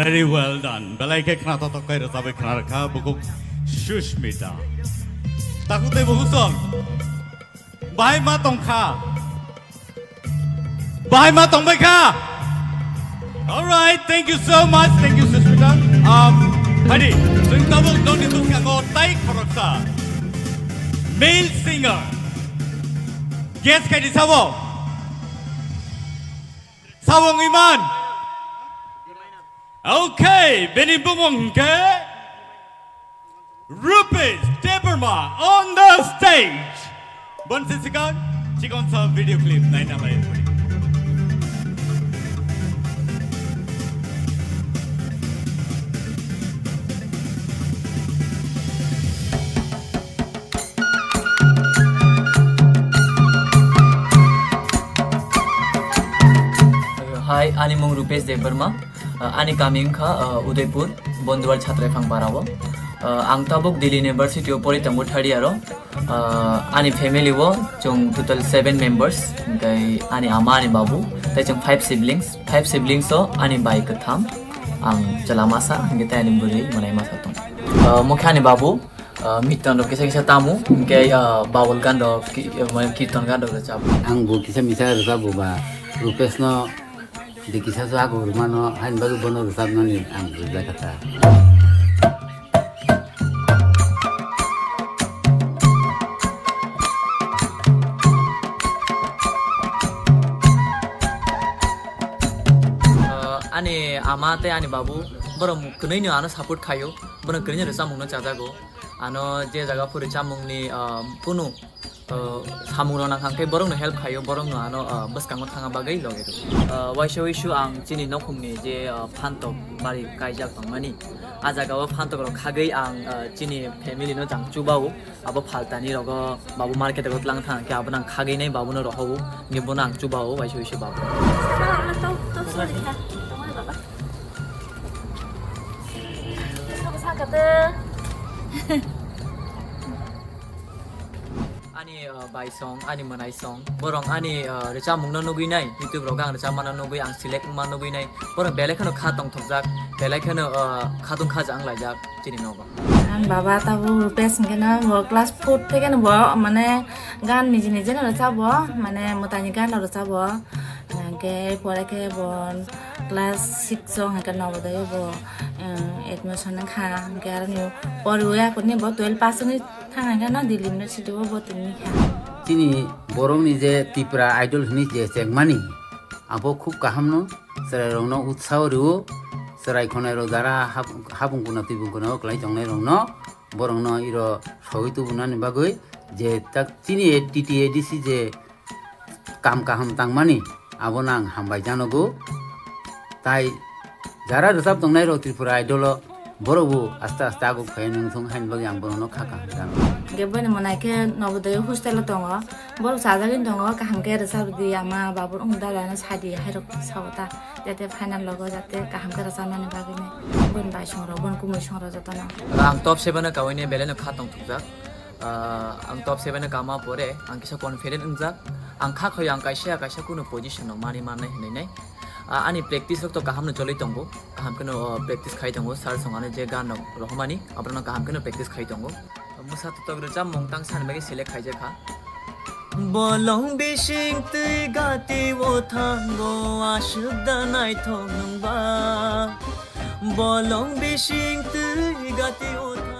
Very well done. Belai khe khna totok kai rwchabwi khna rwkha bukhuk Sushmita. Takhuk tei bukhuk song. Bahai ma tongkha. Bahai ma tongbai kha. All right, thank you so much. Thank you, Sushmita. Um, Hadi, chwng tabuk nokni bwskango tai khoroksa male singer. Guess khai di sabo. Sabo wngwi man. Okay, bini bumung hwnkhe Rupesh Debbarma on the stage. Bonsi sikang, chikon sa video clip naina lai. Hi, ani mung Rupesh Debbarma. Uh, ani kami wngkha, uh, Udaipur, Bonduwar Chhatraifang Parao. Uh, ang tabuk Delhi University o pori tongo third year o. Uh, ani family o chwng total seven members, hwnkhe ani ama, ani babu, tei chwng five siblings. Five siblings o ani bai kwtham, ang chwla masa, hwnkhe tei ani bwrwi mwnai masa tong. Uh, mokhe ani babu, uh, miton rok kisa kisa tamo, hwnkhe, uh, babul gan rok, ki-, uh, mane kirton gan rok rwchap. Ang bo kisa misa rwchap bo ba, Rupesh no de kisa so ago rwmano, hain bagwi bono rwchapnani ang rwjak kha ta. Uh, ani ama tei ani babu, borok kwnwi no ano support khaio, borok kwnwi no rwchapmung no chajago. Ano je jaga phuri chamungni, ah, kunu, ah, samung rok nang kha, hwnkhe borokno help khaio, borokno ano, ah, bwskango thangna bagwi logi rw. Ah, waisa wisu ang chini nokhungni je, ah, phantok bari kaijak tongmani, ah jaga o phantok rok khagwi ang, ah, chini family no jang chubao, abo phaltani rogo babu market rogo tlang thang khe abo nang khagwi nai babu no rohogo, hwnkhe bono ang chubao waisa wisu babu. Sabo sakate. Ani, uh, bai song, ani mwnai song, borok ani, uh, rwchapmung no nugwi nai, YouTube rogo ang rwchapma no nugwi, ang select wngma nugwi nai, borok belai kheno kha tongthokjak, belai kheno, uh, khatung khaja wnglaijak chini nogo. Ang baba tabuk Rupesh hwnkhe no bo class four theke no bo mane gan niji niji no rwchap bo, mane mwtai ni gan no rwchap bo. Hwnkhe pore khe bo class six o hwnkhe Navodaya o bo, eh, admission wngkha. Hwnkhe aroni poriwi akurni bo twelve pass wngwi thang hwnkhe no Delhi University o bo tongwi kha. Chini borokni je Tipra Idol hwnwi je chengmani, abo khub kaham no, chwrairokno utsaho rwo, chwrai khwnairok jara hab-, habung kuna twi bung kuna o kwlai tongnairokno, borokno iro sogwi tubunani bagwi je tak chini T T A D C je kam kaham tangmani, abono ang hambai janogo. Tai jara rwchap tongnai rok Tripura Idol o, borok bo aste aste aguk phai nung thung haini bagwi ang borokno kha kaham janogo. Hwnkhe boini mwnai khe Navodaya hostel o tongo, borok chajagwi tongo, kaham khe rwchap di ama babur wng dada no sadi hai rok sao ta, jate final logo jate kaham khe rwchapnani bagwi nai boini bai song rok, boini kumui song rok jotono. Ang top seven o kaui ni belai no kha tong thukjak. Ah, ang top seven o kama pore, ang kisa confident wngjak. Ang kha khoyo ang kaisa kaisa kunu position no mani mannai hinwi nai. Ah, ani practice rok to kaham no choli tongo. Kaham kheno, oh, practice khai tongo. Sir song ano je gan rok rohormani, aborok no kaham kheno practice khai tongo. Mwsa totok rwchapmung tang sani bagwi select khaijak kha. Bolong bising twi gati o thango aswk da naithok nwng ba. Bolong bising twi gati o thango.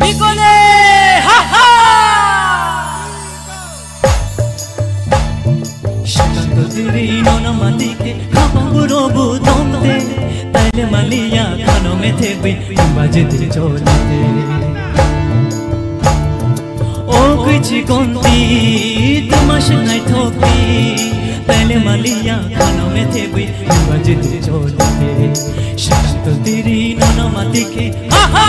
Bikone, ha, ha! Shakang to diri nono matike, khapang buro bu tongte, taile maliya khano methe bui, baje te cholite. O Kwichi konti, tuma swngnai thokti, taile maliya khano methe bwi, nungba jiti cholite, shakto tiri nono matike, ha ha!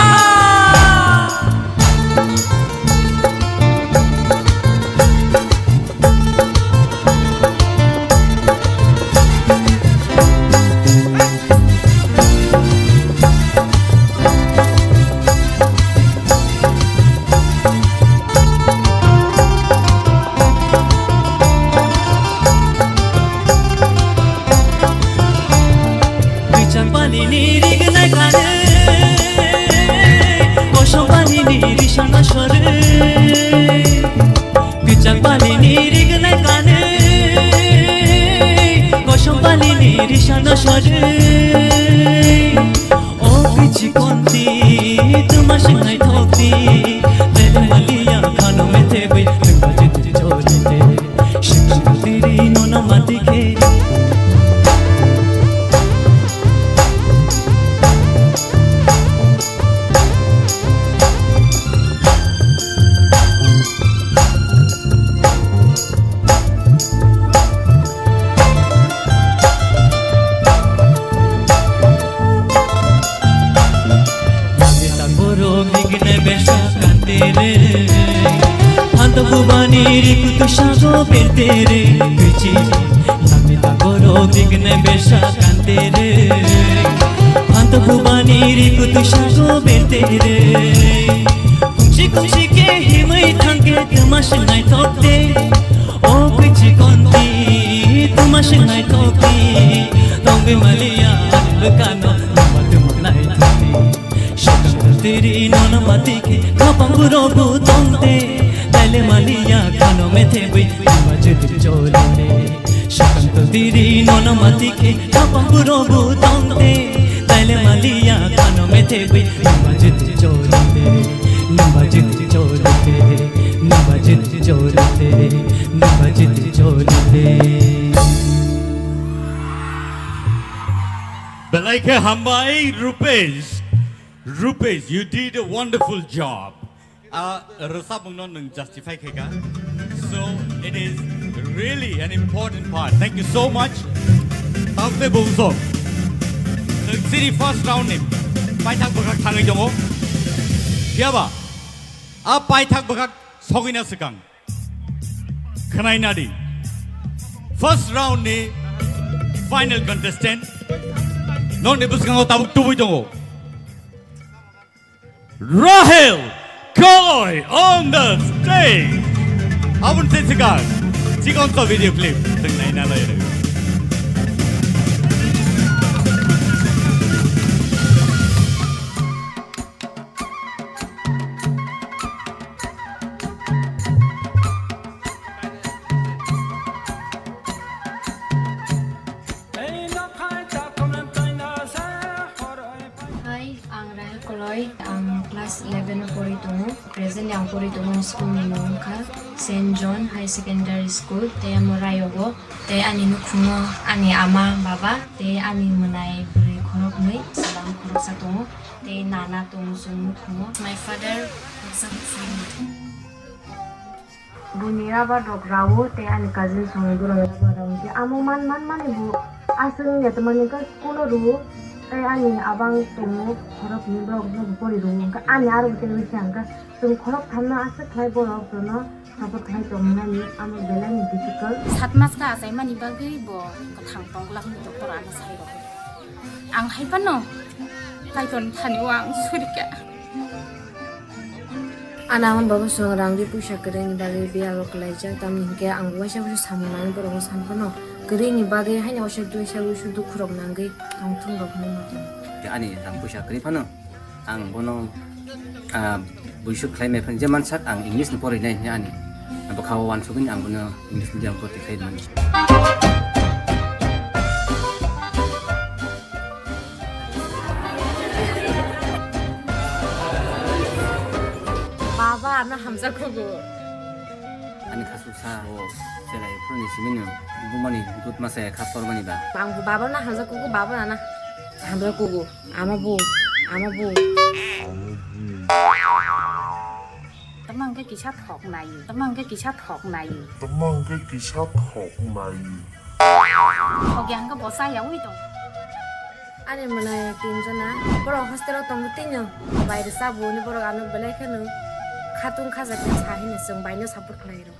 Kwichak pani ni rignai kanu, kosong pani ni risana sore. Kwichak pani ni rignai kanu, kosong pani ni risana sore. O kwichi konti, tuma swngnai thokti, tele maliya khano methe bwi, tuma jiti cholite. Shikha tiri nono matike. Borok hingkhe besa kantere, phanto bubani riku tu sago bertere, kwichi. Yamita borok hingkhe besa kantere, phanto bubani riku tu sago bertere. Kungsi kungsi khe himwi thangkhe tuma swngnai thokte. O kwichi konti, tuma swngnai thokti, tongwi maliya ani bwkano, nungba tuma nai thokti. Shakang tiri nono matike, khapang burogo tongte, taile maliya khano methe bwi, nungba jiti cholite. Shakang tiri nono matike, khapang burogo tongte, taile maliya khano methe bwi, nungba jiti cholite, nungba jiti cholite, nungba jiti cholite, nungba jiti cholite. Belai khe hambai, Rupesh. Rupesh, you did a wonderful job. Ah, rwchapmungno nwng justify khaika. So, it is really an important part. Thank you so much. Tamte bumsok. Nwng chini first round ni paithak bwkhak thangwi tongo. Phiyaba, a paithak bwkhak sogwina swkang. Khwnai nadi. First round ni final contestant. Nokni bwskango tabuk tubui tongo. Rahel Koloi on the stage. Aboni se sikang. Chikon to video clip. Teng nai na lai. Hai, ang Rahel Koloi, ang class eleven o pori tongo. Presently ang pori tongo school ni mung wngkha Saint John High Secondary School, tei amo Rayogo, tei ani nukhungo ani ama, baba, tei ani mwnai bwrwi khoroknwi, chwla khoroksa tongo, tei nana tongo chwng nukhungo. My father, Buini rubber rok rao tei ani cousin songni borok rubber rao hwnkhe amo man man mani bo aswk wngya tongmani hwnkhe school o rwo tei ani abang tongo khorok hwnwi borok no pori rwo hwnkhe ani aro tei wngkha hwnkhe chwng khorok thamno aswk khlai borok jono support khlai tongmani amo belai ni difficult. Sat mas kha achaimani bagwi bo kwthang tongla hwnwi doktor ano sai rw. Ang hai phano Kaitorni thani o ang surika. Ana ama baba song rang ri puisa kwrwini bagwi biyalo kwlaijak, tamni hinkhe ang waisa waisa samung nangwi borokno san phano. Kwrwini bagwi haino waisa duisa waisa dukhurok nangwi tongthung rok hinwi ma tongo. Ani rang puisa kwrwi phano ang bono, ah, buisuk khlai mai phano je mansak ang English ni porinai hinwi ani bwkhao uansugwi ang bono English medium bhorti khlai mani. Baba, ano hamjakgo. Ani khasuksa o chwrai phuruni simi no bumani dut masa kha tormani ba. Ang bo baba na hamjakgo, baba na na hamjakgo. Ama bo, ama bo. Tama hwnkhe kisa thok nai. Tama hwnkhe kisa thok nai. Tama hwnkhe kisa thok nai. Thok ya hwnkhe bo cha yaui tong. Ani mwnai tinjona. Borok hostel o tongo tino. Bai rwchapbo hwnwi borok ano belai kheno khatung khaja khe sa hino chwng bai no support khlai rw.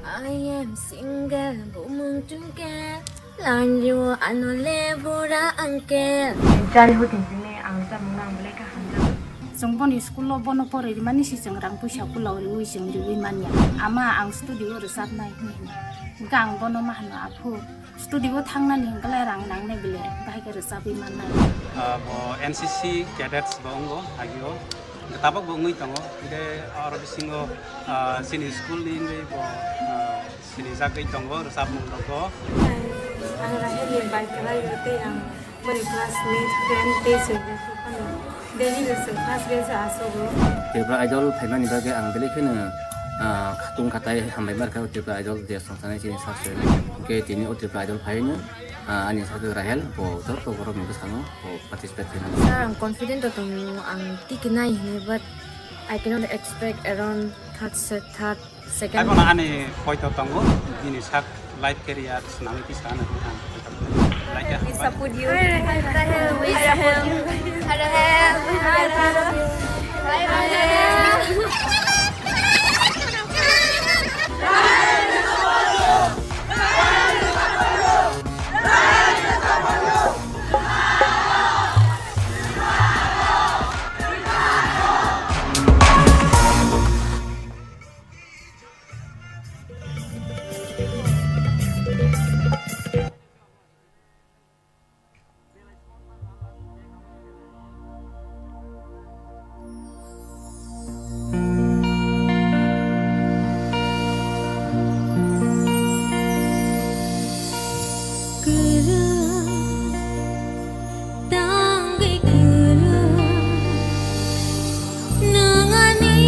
I am single, bumung tungkel. Lanjio ano le bura angkel. Jari hoting sini ang rwchapmung no ang belai khe hamjago. Chwng boni school o bono poroi rimani si chwng rang puisa kula riui chwng riui manya. Ama ang studio o rwchapnai hwnwi hino. Hwnkhe ang bono ma hwno, "Aphu, studio o thangnani hwnkhe lai rang nangnai bile, bahai khe rwchapwi mannai." Ah, bo N C C cadets bo wngo agio. Tabok bo wngwi tongo. Hwnkhe oro bisingo, ah, chini school ni wngwi bo, ah, sinijagwi tongo rwchapmung rogo. Ang Rahel ni bai kwlai o tei ang boni classmate, friend tei chwng phano daily no chwng first bench o asogo. Tripura Idol phaimani bagwi ang belai kheno, ah, khatung khatai hambai markha o Tripura Idol je songsanai chini sak se. Hwnkhe tini o Tripura Idol phaino, ah, ani sak Rahel bo joto borok ni bwskango bo participate khaimani. Sir, ang confident o tongo, ang tiki nai hwnwi, but I cannot expect around third se-, third Second. Abono ani poito tongo, bini sak life career swnamwi tisa ano ang poito tongo. Like, we support you. We support you. Hello, hello. Bye, bye. Tangwi kwrwi nwng ani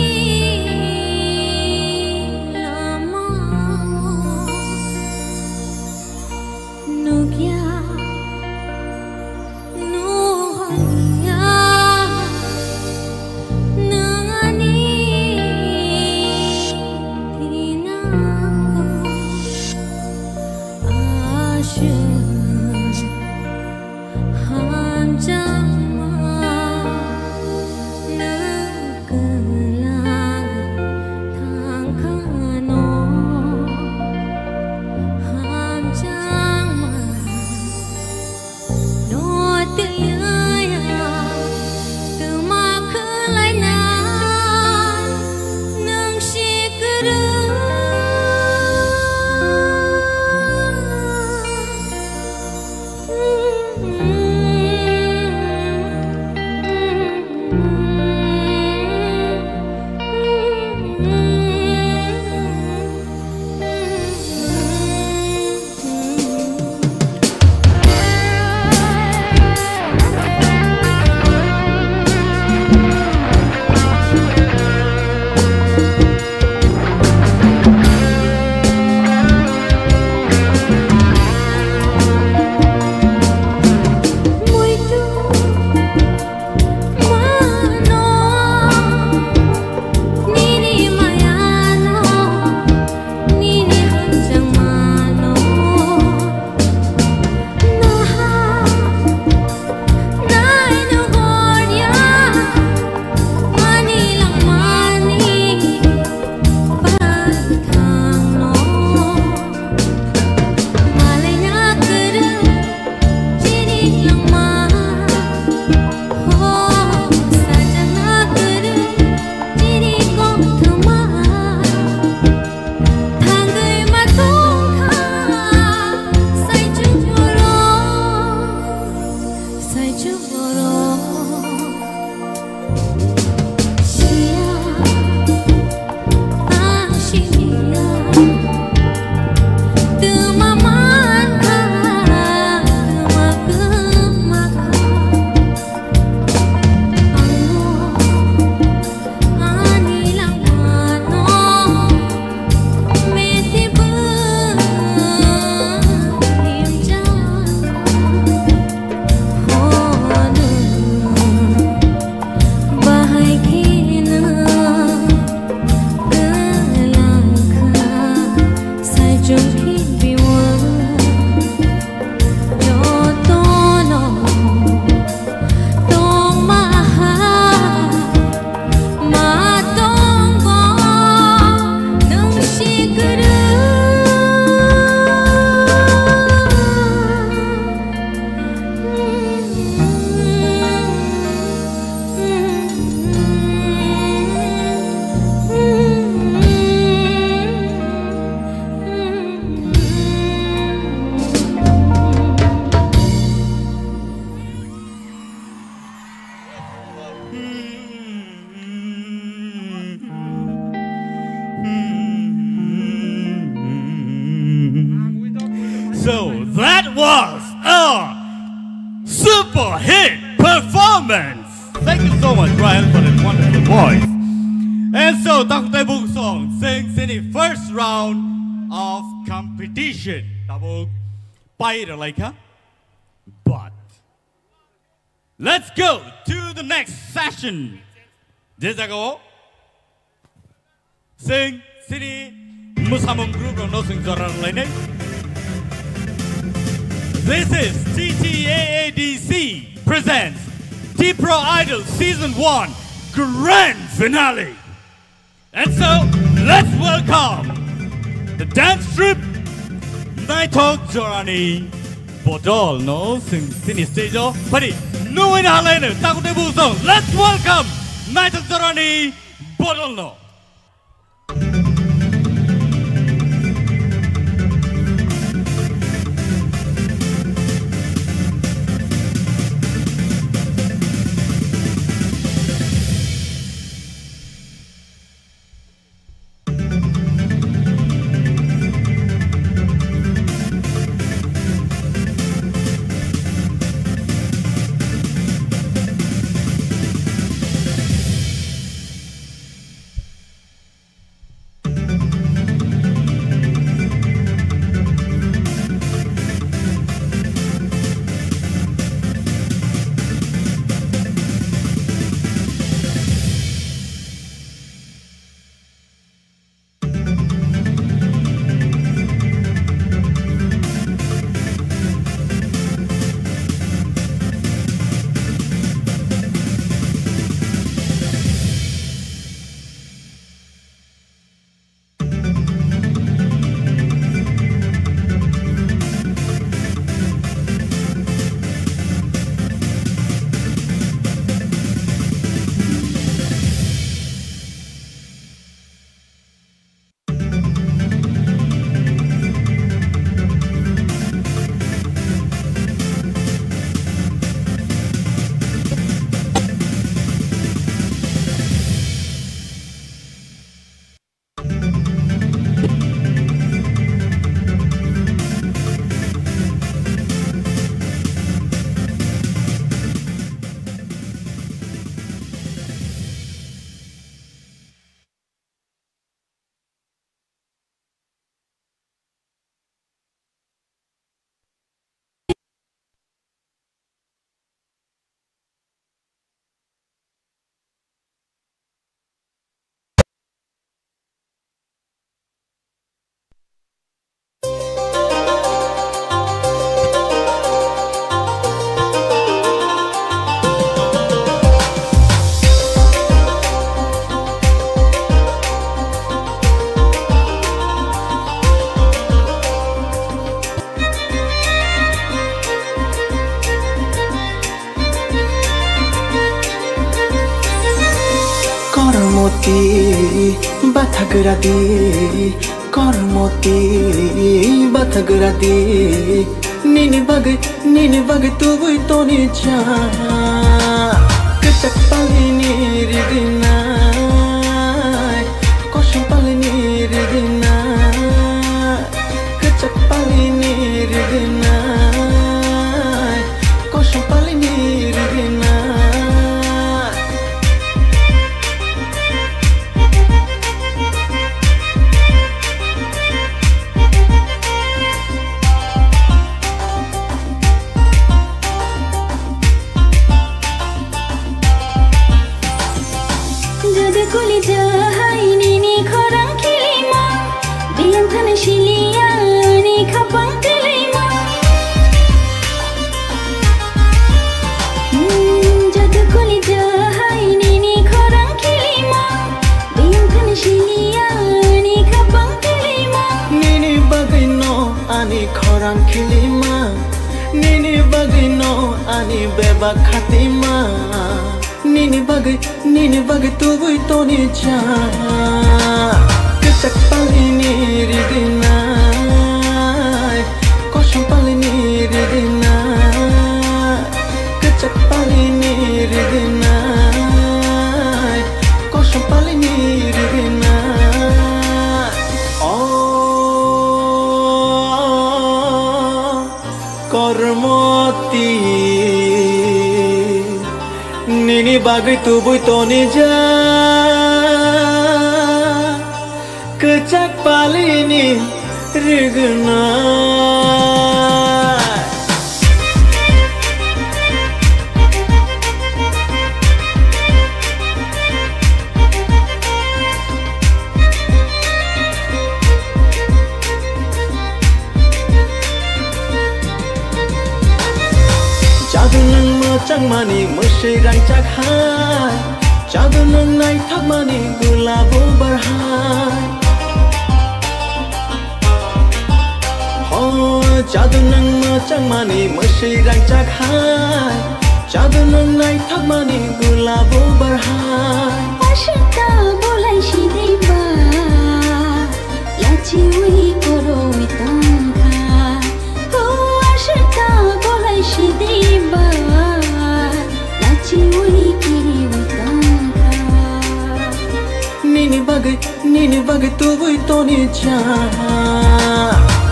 lamao nukya, nuhorya, nwng ani thinango aswk. Hamjakma nwng kwlangwi thangkhano, hamjakma no twiya twma khwlaina nwng si kwrwi. Super hit performance. Thank you so much, Ryan, for that wonderful voice. And so, takhuk tei bukhuk song, chwng chini first round of competition. Tabuk pai rwlaikha. But let's go to the next session. Je jagao chwng chini mwsamung group rokno chwng jora rwlainai. This is T T A A D C presents Tipra Idol Season one Grand Finale. And so, let's welcome the dance troupe Naithok Jorani Bodol no chwng chini stage o phari nungwi na halaino takhuk tei bukhuk song. Let's welcome Naithok Jorani Bodol no. Kormoti bathagra di, kormoti bathagra di. Nini bagwi, nini bagwi tubui toni cha. Kwchak palini riginai, kosom palini riginai. Kwchak palini riginai, kosom palini riginai. Jadu kuli jahai nini khorang khilima, biyang thani siliya ni khapang khilima. Hmm, jadu kuli jahai nini khorang khilima, biyang thani siliya ni khapang khilima. Nini bagwi no ani khorang khilima, nini bagwi no ani bebak khatima. Nini bagwi, nini bagwi tubui toni cha. Kwchak palini riginai, kosom palini riginai. Kwchak palini riginai, kosom palini riginai. Oh, kormo Oti, nini bagwi tubui toni ja, kwchak palini rigna. Jadu nwng mwchangmani mwswi rangchak hai, jadu nwng naithokmani gulabo barhai. O jadu nwng mwchangmani mwswi rangchak hai, jadu nwng naithokmani gulabo barhai. Ashita bolai sidimba, lachiwi koroi tongkha. O ashita bolai sidimba, lachiwi kiriwi tongkha. Nini bagwi Nini bagwi tubui toni cha.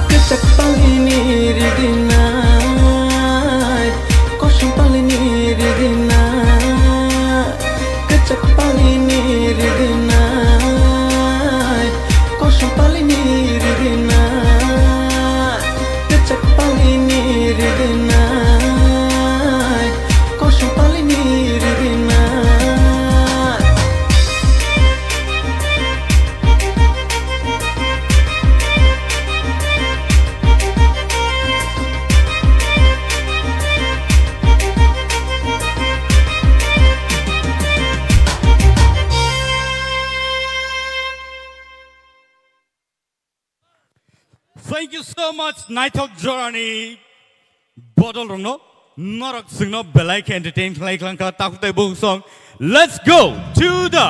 Kwchak palini rigna, kosom palini rigna. Kwchak palini rigna, kosom palini rigna. Kwchak palini rigna, kosom palini rigna. Thank you so much, naithok jorani bodol rokno, norok chwngno belai khe entertain khlai khlangkha takhuk tai bukhuk song. Let's go to the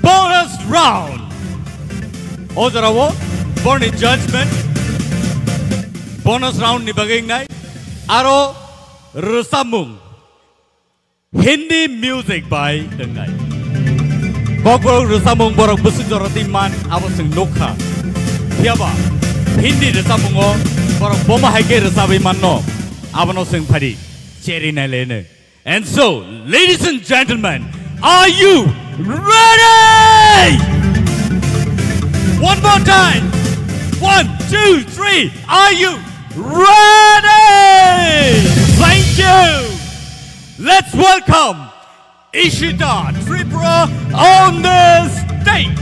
bonus round. O jorao borni judgment bonus round ni bagwi wngnai aro rwchapmung. Hindi music bai wngnai. Kokborok rwchapmung borok bwswk jora twi man abo chwng nukha. Phiyaba Hindi rwchapmungo borok bomo hai khe rwchabwi manno, abono chwng phadi cheri nai leno. And so, ladies and gentlemen, are you ready? One more time. One, two, three. Are you ready? Thank you. Let's welcome Ishita Tripura on the stage.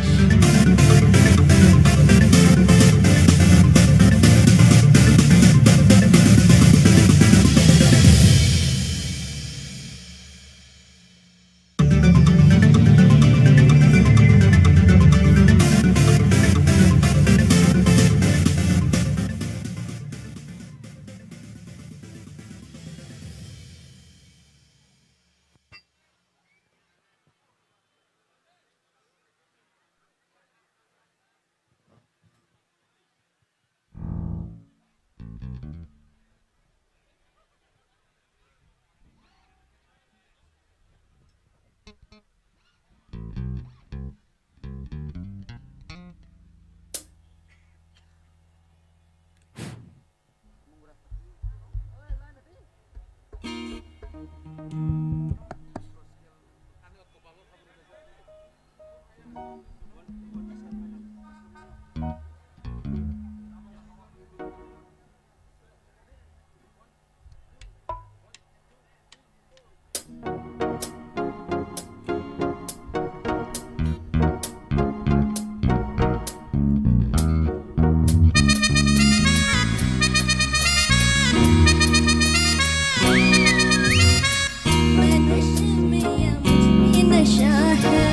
मैं नशे में या मुझ में नशा है।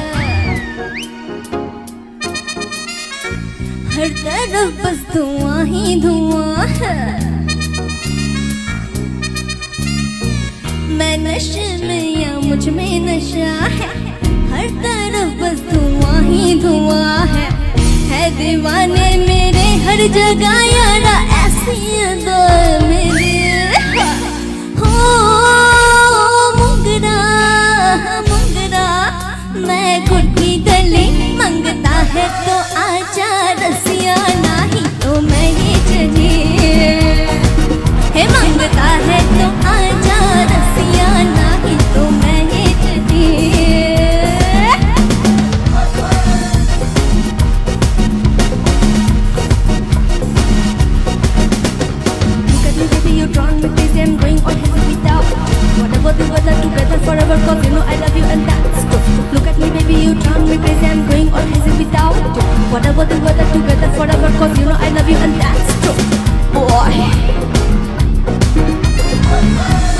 हर तरफ बस धुआं ही धुआं है। मैं नशे में या मुझ में नशा है, हर तरफ बस धुआं ही धुआं है। है दीवाने मेरे हर जगह यारा, ऐसी अदा मेरी। हो मुंगरा, मुंगरा, मैं गुट्टी दले मंगता है तो आजा रसिया, नहीं तो मैं ही चली। Turn me, please, I'm going all crazy without you. Whatever the weather, together forever, 'cause you know I love you and that's true. Look at me, baby, you turn me, please, I'm going all crazy without you. Whatever the weather, together forever, 'cause you know I love you and that's true. Boy.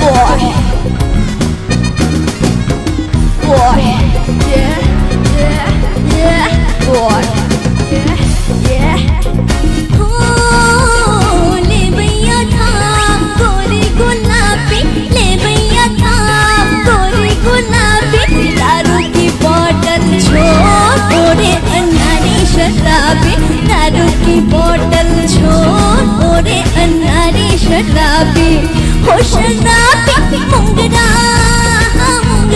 Boy. Boy. Yeah, yeah, yeah. Boy. Yeah, yeah. Oh, le bhaiya tha, gori gulabi, le bhaiya tha, gori gulabi. Daru ki bottle chhod, ore anari sharabi. Daru ki bottle chhod, ore anari sharabi. Ho sharabi, mungda.